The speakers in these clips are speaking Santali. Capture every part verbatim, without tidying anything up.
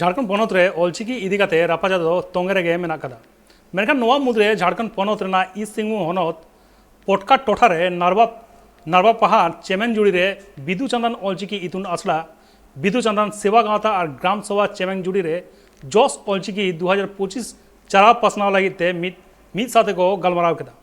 ᱡᱷᱟᱲᱠᱷᱚᱸᱰ ᱯᱚᱱᱚᱛ ᱨᱮ ᱚᱞᱪᱤᱠᱤ ᱤᱫᱤ ᱠᱟᱛᱮ ᱨᱟᱯᱟᱪᱟᱜ ᱫᱚ ᱛᱚᱸᱜᱮ ᱨᱮᱜᱮ ᱢᱮᱱᱟᱜ ᱟᱠᱟᱫᱟ᱾ ᱢᱮᱱᱠᱷᱟᱱ ᱱᱚᱣᱟ ᱢᱩᱫᱽᱨᱮ ᱡᱷᱟᱲᱠᱷᱚᱸᱰ ᱯᱚᱱᱚᱛ ᱨᱮᱱᱟᱜ ᱤᱥᱴ ᱥᱤᱝᱵᱷᱩᱢ ᱦᱚᱱᱚᱛ ᱯᱚᱴᱠᱟ ᱴᱚᱴᱷᱟ ᱨᱮ ᱱᱟᱨᱵᱟ ᱱᱟᱨᱵᱟ ᱯᱟᱦᱟᱲ ᱪᱮᱢᱮᱱᱡᱩᱲᱤ ᱨᱮ ᱵᱤᱫᱩ ᱪᱟᱸᱫᱟᱱ ᱚᱞᱪᱤᱠᱤ ᱤᱛᱩᱱ ᱟᱥᱲᱟ, ᱵᱤᱫᱩ ᱪᱟᱸᱫᱟᱱ ᱥᱮᱵᱟ ᱜᱟᱶᱛᱟ ᱟᱨ ᱜᱨᱟᱢ ᱥᱚᱵᱷᱟ ᱪᱮᱢᱮᱱᱡᱩᱲᱤ ᱨᱮ ᱡᱚᱥ ᱚᱞᱪᱤᱠᱤ ᱫᱩ ᱦᱟᱡᱟᱨ ᱯᱚᱸᱪᱤᱥ ᱪᱟᱨᱟᱣ ᱯᱟᱥᱱᱟᱣ ᱞᱟᱹᱜᱤᱫ ᱛᱮ ᱢᱤᱫ ᱢᱤᱫ ᱥᱟᱶ ᱛᱮᱠᱚ ᱜᱟᱞᱢᱟᱨᱟᱣ ᱠᱮᱫᱟ᱾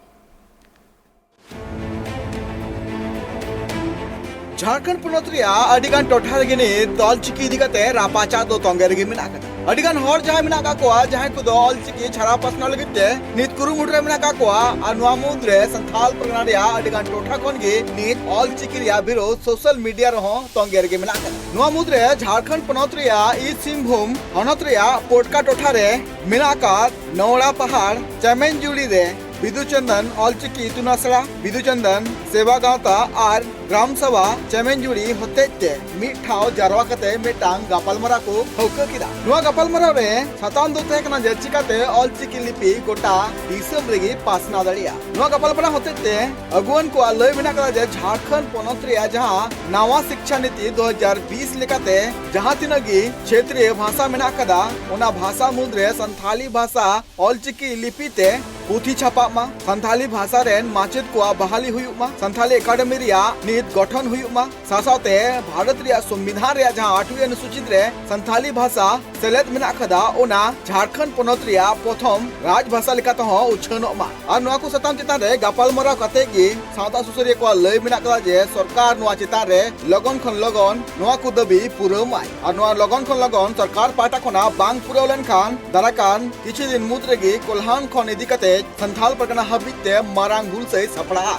ᱡᱷᱟᱲᱠᱷᱚᱸᱰ ᱯᱚᱱᱚᱛ ᱨᱮᱭᱟᱜ ᱟᱹᱰᱤ ᱜᱟᱱ ᱴᱚᱴᱷᱟ ᱨᱮᱜᱮ ᱱᱤᱛ ᱚᱞᱪᱤᱠᱤ ᱤᱫᱤ ᱠᱟᱛᱮ ᱨᱟᱯᱟᱪᱟᱜ ᱫᱚ ᱛᱚᱸᱜᱮ ᱨᱮᱜᱮ ᱢᱮᱱᱟᱜ ᱟᱠᱟᱫᱟ᱾ ᱟᱹᱰᱤ ᱜᱟᱱ ᱦᱚᱲ ᱡᱟᱦᱟᱸᱭ ᱢᱮᱱᱟᱜ ᱟᱠᱟᱫ ᱠᱚᱣᱟ, ᱡᱟᱦᱟᱸᱭ ᱠᱚᱫᱚ ᱚᱞᱪᱤᱠᱤ ᱪᱷᱟᱨᱟᱣ ᱯᱟᱥᱱᱟᱣ ᱞᱟᱹᱜᱤᱫ ᱛᱮ ᱱᱤᱛ ᱠᱩᱨᱩᱢᱩᱴᱩ ᱨᱮ ᱢᱮᱱᱟᱜ ᱟᱠᱟᱫ ᱠᱚᱣᱟ, ᱟᱨ ᱱᱚᱣᱟ ᱢᱩᱫᱽ ᱨᱮ ᱥᱟᱱᱛᱷᱟᱞ ᱯᱟᱨᱜᱟᱱᱟ ᱨᱮᱭᱟᱜ ᱟᱹᱰᱤ ᱜᱟᱱ ᱴᱚᱴᱷᱟ ᱠᱷᱚᱱ ᱜᱮ ᱱᱤᱛ ᱚᱞᱪᱤᱠᱤ ᱨᱮᱭᱟᱜ ᱵᱤᱨᱳᱫᱷ ᱥᱳᱥᱟᱞ ᱢᱤᱰᱤᱭᱟ ᱨᱮᱦᱚᱸ ᱛᱚᱸᱜᱮ ᱨᱮᱜᱮ ᱢᱮᱱᱟᱜ ᱟᱠᱟᱫᱟ᱾ ᱱᱚᱣᱟ ᱢᱩᱫᱽ ᱨᱮ ᱡᱷᱟᱲᱠᱷᱚᱸᱰ ᱯᱚᱱᱚᱛ ᱨᱮᱭᱟᱜ ᱤᱥᱴ ᱥᱤᱝᱵᱷᱩᱢ ᱦᱚᱱᱚᱛ ᱨᱮᱭᱟᱜ ᱯᱚᱴᱠᱟ ᱴᱚᱴᱷᱟ ᱨᱮ ᱢᱮᱱᱟᱜ ᱟᱠᱟᱫ ᱱᱚᱣᱲᱟ ᱯᱟᱦᱟᱲ ᱪᱮᱢᱮᱱᱡᱩᱲᱤ ᱨᱮ ᱵᱤᱫᱩ ᱪᱟᱸᱫᱟᱱ ᱚᱞᱪᱤᱠᱤ ᱤᱛᱩᱱ ᱟᱥᱲᱟ, ᱵᱤᱫᱩ ᱪᱟᱸᱫᱟᱱ ᱥᱮᱵᱟ ᱜᱟᱶᱛᱟ ᱟᱨ ᱜᱨᱟᱢ ᱥᱚᱵᱷᱟ ᱪᱮᱢᱮᱱᱡᱩᱲᱤ ᱦᱚᱛᱮᱡ ᱛᱮ ᱢᱤᱫ ᱴᱷᱟᱶ ᱡᱟᱨᱣᱟ ᱠᱟᱛᱮ ᱢᱤᱫᱴᱟᱝ ᱜᱟᱯᱟᱞᱢᱟᱨᱟᱣ ᱠᱚ ᱴᱷᱟᱹᱣᱠᱟᱹ ᱠᱮᱫᱟ᱾ ᱱᱚᱣᱟ ᱜᱟᱯᱟᱞᱢᱟᱨᱟᱣ ᱨᱮ ᱥᱟᱛᱟᱢ ᱫᱚ ᱛᱟᱦᱮᱸ ᱠᱟᱱᱟ ᱡᱮ ᱪᱤᱠᱟᱛᱮ ᱚᱞᱪᱤᱠᱤ ᱞᱤᱯᱤ ᱜᱚᱴᱟ ᱫᱤᱥᱚᱢ ᱨᱮᱜᱮ ᱯᱟᱥᱱᱟᱣ ᱫᱟᱲᱮᱭᱟᱜᱼᱟ᱾ ᱱᱚᱣᱟ ᱜᱟᱯᱟᱞᱢᱟᱨᱟᱣ ᱦᱚᱛᱮᱡ ᱛᱮ ᱟᱹᱜᱩᱣᱟᱹᱱ ᱠᱚᱣᱟᱜ ᱞᱟᱹᱭ ᱢᱮᱱᱟᱜ ᱠᱟᱫᱟ ᱡᱮ ᱡᱷᱟᱲᱠᱷᱚᱸᱰ ᱯᱚᱱᱚᱛ ᱨᱮᱭᱟᱜ ᱡᱟᱦᱟᱸ ᱱᱟᱣᱟ ᱥᱤᱠᱪᱷᱟ ᱱᱤᱛᱤ ᱫᱩ ᱦᱟᱡᱟᱨ ᱵᱤᱥ ᱞᱮᱠᱟᱛᱮ ᱡᱟᱦᱟᱸ ᱛᱤᱱᱟᱹᱜ ᱜᱮ ᱠᱷᱮᱛᱨᱤᱭᱚ ᱵᱷᱟᱥᱟ ᱢᱮᱱᱟᱜ ᱠᱟᱫᱟ, ᱚᱱᱟ ᱵᱷᱟᱥᱟ ᱢᱩᱫᱽᱨᱮ ᱥᱟᱱᱛᱷᱟᱞᱤ ᱵᱷᱟᱥᱟ ᱚᱞᱪᱤᱠᱤ ᱞᱤᱯᱤ ᱛᱮ ᱯᱩᱛᱷᱤ ᱪᱷᱟᱯᱟᱜ ᱢᱟ, ᱥᱟᱱᱛᱷᱟᱞᱤ ᱵᱷᱟᱥᱟ ᱨᱮᱱ ᱢᱟᱪᱮᱫ ᱠᱚᱣᱟᱜ ᱵᱟᱦᱟᱞᱤ ᱦᱩᱭᱩᱜ ᱢᱟ, ᱥᱟᱱᱛᱷᱟᱞᱤ ᱮᱠᱟᱰᱮᱢᱤ ᱨᱮᱭᱟᱜ ᱱᱤᱛ ᱜᱚᱴᱷᱚᱱ ᱦᱩᱭᱩᱜ ᱢᱟ, ᱥᱟᱶ ᱥᱟᱶᱛᱮ ᱵᱷᱟᱨᱚᱛ ᱨᱮᱭᱟᱜ ᱥᱚᱝᱵᱤᱫᱷᱟᱱ ᱨᱮᱭᱟᱜ ᱡᱟᱦᱟᱸ ᱟᱴᱷᱣᱤ ᱚᱱᱩᱥᱩᱪᱤᱛ ᱨᱮ ᱥᱟᱱᱛᱷᱟᱞᱤ ᱵᱷᱟᱥᱟ ᱥᱮᱞᱮᱫ ᱢᱮᱱᱟᱜ ᱟᱠᱟᱫᱟ, ᱚᱱᱟ ᱡᱷᱟᱲᱠᱷᱚᱸᱰ ᱯᱚᱱᱚᱛ ᱨᱮᱭᱟᱜ ᱯᱨᱚᱛᱷᱚᱢ ᱨᱟᱡᱽ ᱵᱷᱟᱥᱟ ᱞᱮᱠᱟ ᱛᱮᱦᱚᱸ ᱩᱪᱷᱟᱹᱱᱚᱜ ᱢᱟ᱾ ᱟᱨ ᱱᱚᱣᱟ ᱠᱚ ᱥᱟᱛᱟᱢ ᱪᱮᱛᱟᱱ ᱨᱮ ᱜᱟᱯᱟᱞᱢᱟᱨᱟᱣ ᱠᱟᱛᱮ ᱜᱮ ᱥᱟᱶᱛᱟ ᱥᱩᱥᱟᱹᱨᱤᱭᱟᱹ ᱠᱚᱣᱟᱜ ᱞᱟᱹᱭ ᱢᱮᱱᱟᱜ ᱟᱠᱟᱫᱟ ᱡᱮ ᱥᱚᱨᱠᱟᱨ ᱱᱚᱣᱟ ᱪᱮᱛᱟᱱ ᱨᱮ ᱞᱚᱜᱚᱱ ᱠᱷᱚᱱ ᱞᱚᱜᱚᱱ ᱱᱚᱣᱟ ᱠᱚ ᱫᱟᱹᱵᱤ ᱯᱩᱨᱟᱹᱣ ᱢᱟᱭ᱾ ᱟᱨ ᱱᱚᱣᱟ ᱞᱚᱜᱚᱱ ᱠᱷᱚᱱ ᱞᱚᱜᱚᱱ ᱥᱚᱨᱠᱟᱨ ᱯᱟᱦᱴᱟ ᱠᱷᱚᱱᱟᱜ ᱵᱟᱝ ᱯᱩᱨᱟᱹᱣ ᱞᱮᱱᱠᱷᱟᱱ ᱫᱟᱨᱟᱭ ᱠᱟᱱ ᱠᱤᱪᱷᱩ ᱫᱤᱱ ᱢᱩᱫᱽ ᱨᱮᱜᱮ ᱠᱚᱞᱦᱟᱱ ᱠᱷᱚᱱ ᱤᱫᱤ ᱠᱟᱛᱮ ᱥᱟᱱᱛᱷᱟᱞ ᱯᱟᱨᱜᱟᱱᱟ ᱦᱟᱹᱵᱤᱡ ᱛᱮ ᱢᱟᱨᱟᱝ ᱦᱩᱞᱥᱟᱹᱭ ᱥᱟᱯᱲᱟᱜᱼᱟ᱾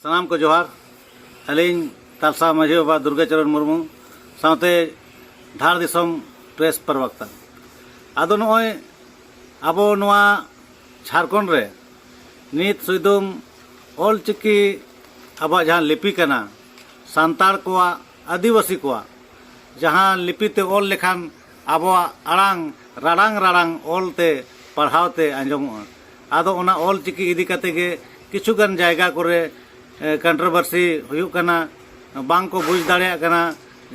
ᱥᱟᱱᱟᱢ ᱠᱚ ᱡᱚᱦᱟᱨ᱾ ᱟᱹᱞᱤᱧ ᱛᱟᱞᱥᱟ ᱢᱟᱹᱡᱷᱤ ᱵᱟᱵᱟ ᱫᱩᱨᱜᱟᱪᱚᱨᱚᱱ ᱢᱩᱨᱢᱩ ᱥᱟᱶᱛᱮ ᱫᱷᱟᱲ ᱫᱤᱥᱚᱢ ᱯᱨᱮᱥ ᱯᱨᱚᱵᱚᱠᱛᱟ᱾ ᱟᱫᱚ ᱱᱚᱜᱼᱚᱭ ᱟᱵᱚ ᱱᱚᱣᱟ ᱡᱷᱟᱲᱠᱷᱚᱸᱰ ᱨᱮ ᱱᱤᱛ ᱥᱩᱭᱫᱩᱢ ᱚᱞ ᱪᱤᱠᱤ ᱟᱵᱚᱣᱟᱜ ᱡᱟᱦᱟᱸ ᱞᱤᱯᱤ ᱠᱟᱱᱟ, ᱥᱟᱱᱛᱟᱲ ᱠᱚᱣᱟᱜ, ᱟᱹᱫᱤᱵᱟᱹᱥᱤ ᱠᱚᱣᱟᱜ ᱡᱟᱦᱟᱸ ᱞᱤᱯᱤ ᱛᱮ ᱚᱞ ᱞᱮᱠᱷᱟᱱ ᱟᱵᱚᱣᱟᱜ ᱟᱲᱟᱝ ᱨᱟᱲᱟᱝ ᱨᱟᱲᱟᱝ ᱚᱞ ᱛᱮ ᱯᱟᱲᱦᱟᱣ ᱛᱮ ᱟᱸᱡᱚᱢᱚᱜᱼᱟ᱾ ᱟᱫᱚ ᱚᱱᱟ ᱚᱞ ᱪᱤᱠᱤ ᱤᱫᱤ ᱠᱟᱛᱮ ᱜᱮ ᱠᱤᱪᱷᱩ ᱜᱟᱱ ᱡᱟᱭᱜᱟ ᱠᱚᱨᱮ ᱠᱚᱱᱴᱨᱳᱵᱷᱟᱨᱥᱤ ᱦᱩᱭᱩᱜ ᱠᱟᱱᱟ, ᱵᱟᱝ ᱠᱚ ᱵᱩᱡᱽ ᱫᱟᱲᱮᱭᱟᱜ ᱠᱟᱱᱟ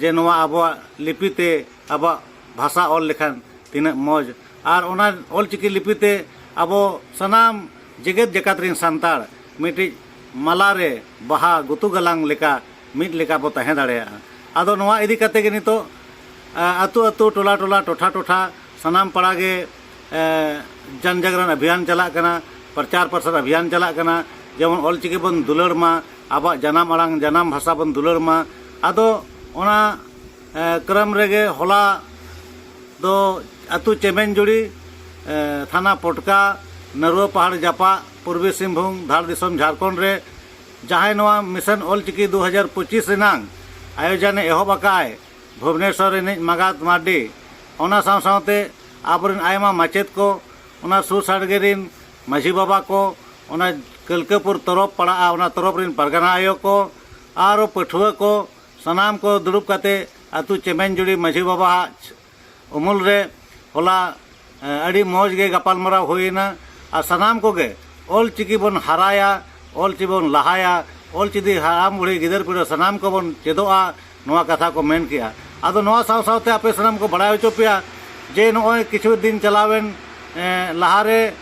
ᱡᱮ ᱱᱚᱣᱟ ᱟᱵᱚᱣᱟᱜ ᱞᱤᱯᱤ ᱛᱮ ᱟᱵᱚᱣᱟᱜ ᱵᱷᱟᱥᱟ ᱚᱞ ᱞᱮᱠᱷᱟᱱ ᱛᱤᱱᱟᱹᱜ ᱢᱚᱡᱽ᱾ ᱟᱨ ᱚᱱᱟ ᱚᱞᱪᱤᱠᱤ ᱞᱤᱯᱤ ᱛᱮ ᱟᱵᱚ ᱥᱟᱱᱟᱢ ᱡᱮᱜᱮᱛ ᱡᱟᱠᱟᱛ ᱨᱮᱱ ᱥᱟᱱᱛᱟᱲ ᱢᱤᱫᱴᱤᱡ ᱢᱟᱞᱟ ᱨᱮ ᱵᱟᱦᱟ ᱜᱩᱛᱩ ᱜᱟᱞᱟᱝ ᱞᱮᱠᱟ ᱢᱤᱫ ᱞᱮᱠᱟ ᱵᱚ ᱛᱟᱦᱮᱸ ᱫᱟᱲᱮᱭᱟᱜᱼᱟ᱾ ᱟᱫᱚ ᱱᱚᱣᱟ ᱤᱫᱤ ᱠᱟᱛᱮ ᱜᱮ ᱱᱤᱛᱚᱜ, ᱟ, ᱟᱹᱛᱩ ᱟᱹᱛᱩ, ᱴᱚᱞᱟ ᱴᱚᱞᱟ, ᱴᱚᱴᱷᱟ ᱴᱚᱴᱷᱟ, ᱥᱟᱱᱟᱢ ᱯᱟᱲᱟ ᱜᱮ, ᱮ, ᱡᱟᱱ ᱡᱟᱜᱽᱨᱚᱱ ᱟᱵᱷᱤᱭᱟᱱ ᱪᱟᱞᱟᱜ ᱠᱟᱱᱟ, ᱯᱨᱚᱪᱟᱨ ᱯᱨᱚᱥᱟᱨ ᱟᱵᱷᱤᱭᱟᱱ ᱪᱟᱞᱟᱜ ᱠᱟᱱᱟ, ᱡᱮᱢᱚᱱ ᱚᱞᱪᱤᱠᱤ ᱵᱚᱱ ᱫᱩᱞᱟᱹᱲ ᱢᱟ, ᱟᱵᱚᱣᱟᱜ ᱡᱟᱱᱟᱢ ᱟᱲᱟᱝ, ᱡᱟᱱᱟᱢ ᱵᱷᱟᱥᱟ ᱵᱚᱱ ᱫᱩᱞᱟᱹᱲ ᱢᱟ᱾ ᱟᱫᱚ ᱚᱱᱟ, ᱮ, ᱠᱨᱚᱢ ᱨᱮᱜᱮ ᱦᱚᱞᱟ ᱫᱚ ᱟᱹᱛᱩ ᱪᱮᱢᱮᱧᱡᱩᱲᱤ, ᱮ, ᱛᱷᱟᱱᱟ ᱯᱚᱴᱠᱟ, ᱱᱟᱹᱨᱩᱣᱟ ᱯᱟᱦᱟᱲ ᱡᱟᱯᱟᱜ, ᱯᱩᱨᱵᱤ ᱥᱤᱝᱵᱷᱩᱢ, ᱫᱷᱟᱲ ᱫᱤᱥᱚᱢ ᱡᱷᱟᱲᱠᱷᱚᱸᱰ ᱨᱮ ᱡᱟᱦᱟᱸᱭ ᱱᱚᱣᱟ ᱢᱤᱥᱚᱱ ᱚᱞᱪᱤᱠᱤ ᱫᱩ ᱦᱟᱡᱟᱨ ᱯᱚᱸᱪᱤᱥ ᱨᱮᱱᱟᱝ ᱟᱭᱳᱡᱚᱱᱮ ᱮᱦᱚᱵ ᱟᱠᱟᱫᱼᱟᱭ, ᱵᱷᱩᱵᱽᱱᱮᱥᱚᱨ ᱨᱤᱱᱤᱡ ᱢᱟᱜᱟᱛ ᱢᱟᱨᱰᱤ, ᱚᱱᱟ ᱥᱟᱶ ᱥᱟᱶᱛᱮ ᱟᱵᱚᱨᱮᱱ ᱟᱭᱢᱟ ᱢᱟᱪᱮᱫ ᱠᱚ, ᱚᱱᱟ ᱥᱩᱨ ᱥᱟᱰᱜᱮ ᱨᱤᱱ ᱢᱟᱹᱡᱷᱤ ᱵᱟᱵᱟ ᱠᱚ, ᱚᱱᱟ ᱠᱟᱹᱞᱠᱟᱹᱯᱩᱨ ᱛᱚᱨᱚᱯ ᱯᱟᱲᱟᱜᱼᱟ, ᱚᱱᱟ ᱛᱚᱨᱚᱯ ᱨᱤᱱ ᱯᱟᱨᱜᱟᱱᱟ ᱟᱭᱳ ᱠᱚ, ᱟᱨᱚ ᱯᱟᱹᱴᱷᱩᱣᱟᱹ ᱠᱚ, ᱥᱟᱱᱟᱢ ᱠᱚ ᱫᱩᱲᱩᱵ ᱠᱟᱛᱮ ᱟᱹᱛᱩ ᱪᱮᱢᱮᱧᱡᱩᱲᱤ ᱢᱟᱹᱡᱷᱤ ᱵᱟᱵᱟᱣᱟᱜ ᱩᱢᱩᱞ ᱨᱮ ᱦᱚᱞᱟ, ᱮ, ᱟᱹᱰᱤ ᱢᱚᱡᱽ ᱜᱮ ᱜᱟᱯᱟᱞᱢᱟᱨᱟᱣ ᱦᱩᱭᱮᱱᱟ᱾ ᱟᱨ ᱥᱟᱱᱟᱢ ᱠᱚᱜᱮ ᱚᱞᱪᱤᱠᱤ ᱵᱚᱱ ᱦᱟᱨᱟᱭᱟ, ᱚᱞᱪᱤᱠᱤ ᱵᱚᱱ ᱞᱟᱦᱟᱭᱟ, ᱚᱞᱪᱤᱠᱤ ᱦᱟᱲᱟᱢ ᱵᱩᱲᱦᱤ ᱜᱤᱫᱟᱹᱨ ᱯᱤᱫᱟᱹᱨ ᱥᱟᱱᱟᱢ ᱠᱚᱵᱚᱱ ᱪᱮᱫᱚᱜᱼᱟ, ᱱᱚᱣᱟ ᱠᱟᱛᱷᱟ ᱠᱚ ᱢᱮᱱ ᱠᱮᱜᱼᱟ᱾ ᱟᱫᱚ ᱱᱚᱣᱟ ᱥᱟᱶ ᱥᱟᱶᱛᱮ ᱟᱯᱮ ᱥᱟᱱᱟᱢ ᱠᱚ ᱵᱟᱲᱟᱭ ᱦᱚᱪᱚ ᱯᱮᱭᱟ ᱡᱮ ᱱᱚᱜᱼᱚᱭ ᱠᱤᱪᱷᱩ ᱫᱤᱱ ᱪᱟᱞᱟᱣᱮᱱ, ᱮ, ᱞᱟᱦᱟᱨᱮ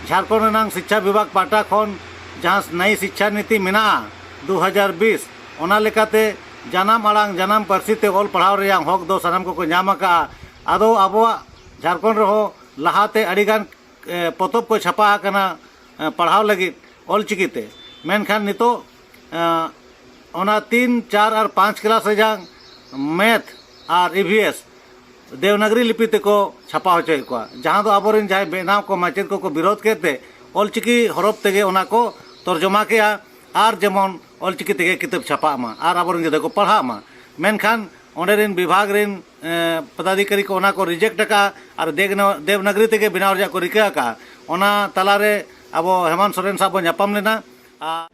ᱡᱷᱟᱲᱠᱷᱚᱸᱰ ᱨᱮᱱᱟᱝ ᱥᱤᱪᱪᱷᱟ ᱵᱤᱵᱷᱟᱜᱽ ᱯᱟᱦᱴᱟ ᱠᱷᱚᱱ ᱡᱟᱦᱟᱸ ᱱᱟᱭᱤ ᱥᱤᱪᱪᱷᱟ ᱱᱤᱛᱤ ᱢᱮᱱᱟᱜᱼᱟ ᱫᱩ ᱦᱟᱡᱟᱨ ᱵᱤᱥ, ᱚᱱᱟ ᱞᱮᱠᱟᱛᱮ ᱡᱟᱱᱟᱢ ᱟᱲᱟᱝ, ᱡᱟᱱᱟᱢ ᱯᱟᱹᱨᱥᱤ ᱛᱮ ᱚᱞ ᱯᱟᱲᱦᱟᱣ ᱨᱮᱭᱟᱜ ᱦᱚᱠ ᱫᱚ ᱥᱟᱱᱟᱢ ᱠᱚᱠᱚ ᱧᱟᱢ ᱟᱠᱟᱫᱼᱟ᱾ ᱟᱫᱚ ᱟᱵᱚᱣᱟᱜ ᱡᱷᱟᱲᱠᱷᱚᱸᱰ ᱨᱮᱦᱚᱸ ᱞᱟᱦᱟᱛᱮ ᱟᱹᱰᱤᱜᱟᱱ, ᱮ, ᱯᱚᱛᱚᱵ ᱠᱚ ᱪᱷᱟᱯᱟ ᱟᱠᱟᱱᱟ, ᱮ, ᱯᱟᱲᱦᱟᱣ ᱞᱟᱹᱜᱤᱫ ᱚᱞᱪᱤᱠᱤ ᱛᱮ᱾ ᱢᱮᱱᱠᱷᱟᱱ ᱱᱤᱛᱚᱜ, ᱮ, ᱚᱱᱟ ᱛᱤᱱ, ᱪᱟᱨ ᱟᱨ ᱯᱟᱸᱪ ᱠᱞᱟᱥ ᱨᱮᱭᱟᱜ ᱢᱮᱛᱷ ᱟᱨ ᱤ ᱵᱷᱤ ᱮᱥ ᱫᱮᱣᱱᱟᱜᱽᱨᱤ ᱞᱤᱯᱤ ᱛᱮᱠᱚ ᱪᱷᱟᱯᱟ ᱦᱚᱪᱚᱭᱮᱫ ᱠᱚᱣᱟ, ᱡᱟᱦᱟᱸ ᱫᱚ ᱟᱵᱚᱨᱮᱱ ᱡᱟᱦᱟᱸᱭ ᱵᱮᱱᱟᱣ ᱠᱚ ᱢᱟᱪᱮᱫ ᱠᱚᱠᱚ ᱵᱤᱨᱳᱫᱷ ᱠᱮᱫ ᱛᱮ ᱚᱞᱪᱤᱠᱤ ᱦᱚᱨᱚᱯ ᱛᱮᱜᱮ ᱚᱱᱟ ᱠᱚ ᱛᱚᱨᱡᱚᱢᱟ ᱠᱮᱜᱼᱟ᱾ ᱟᱨ ᱡᱮᱢᱚᱱ ᱚᱞᱪᱤᱠᱤ ᱛᱮᱜᱮ ᱠᱤᱛᱟᱹᱵ ᱪᱷᱟᱯᱟᱜ ᱢᱟ ᱟᱨ ᱟᱵᱚᱨᱮᱱ ᱜᱤᱫᱽᱨᱟᱹ ᱠᱚ ᱯᱟᱲᱦᱟᱜ ᱢᱟ᱾ ᱢᱮᱱᱠᱷᱟᱱ ᱚᱸᱰᱮ ᱨᱮᱱ ᱵᱤᱵᱷᱟᱜᱽ ᱨᱮᱱ, ᱮ, ᱯᱚᱫᱟᱫᱷᱤᱠᱟᱨᱤ ᱠᱚ ᱚᱱᱟ ᱠᱚ ᱨᱤᱡᱮᱠᱴ ᱟᱠᱟᱫᱼᱟ ᱟᱨ ᱫᱮᱜᱱᱟ-, ᱫᱮᱵᱽᱱᱟᱜᱽᱨᱤ ᱛᱮᱜᱮ ᱵᱮᱱᱟᱣ ᱨᱮᱭᱟᱜ ᱠᱚ ᱨᱤᱠᱟᱹ ᱟᱠᱟᱫᱼᱟ᱾ ᱚᱱᱟ ᱛᱟᱞᱟᱨᱮ ᱟᱵᱚ ᱦᱮᱢᱟᱱᱛ ᱥᱚᱨᱮᱱ ᱥᱟᱶ ᱵᱚᱱ ᱧᱟᱯᱟᱢ ᱞᱮᱱᱟ᱾ ᱟᱨ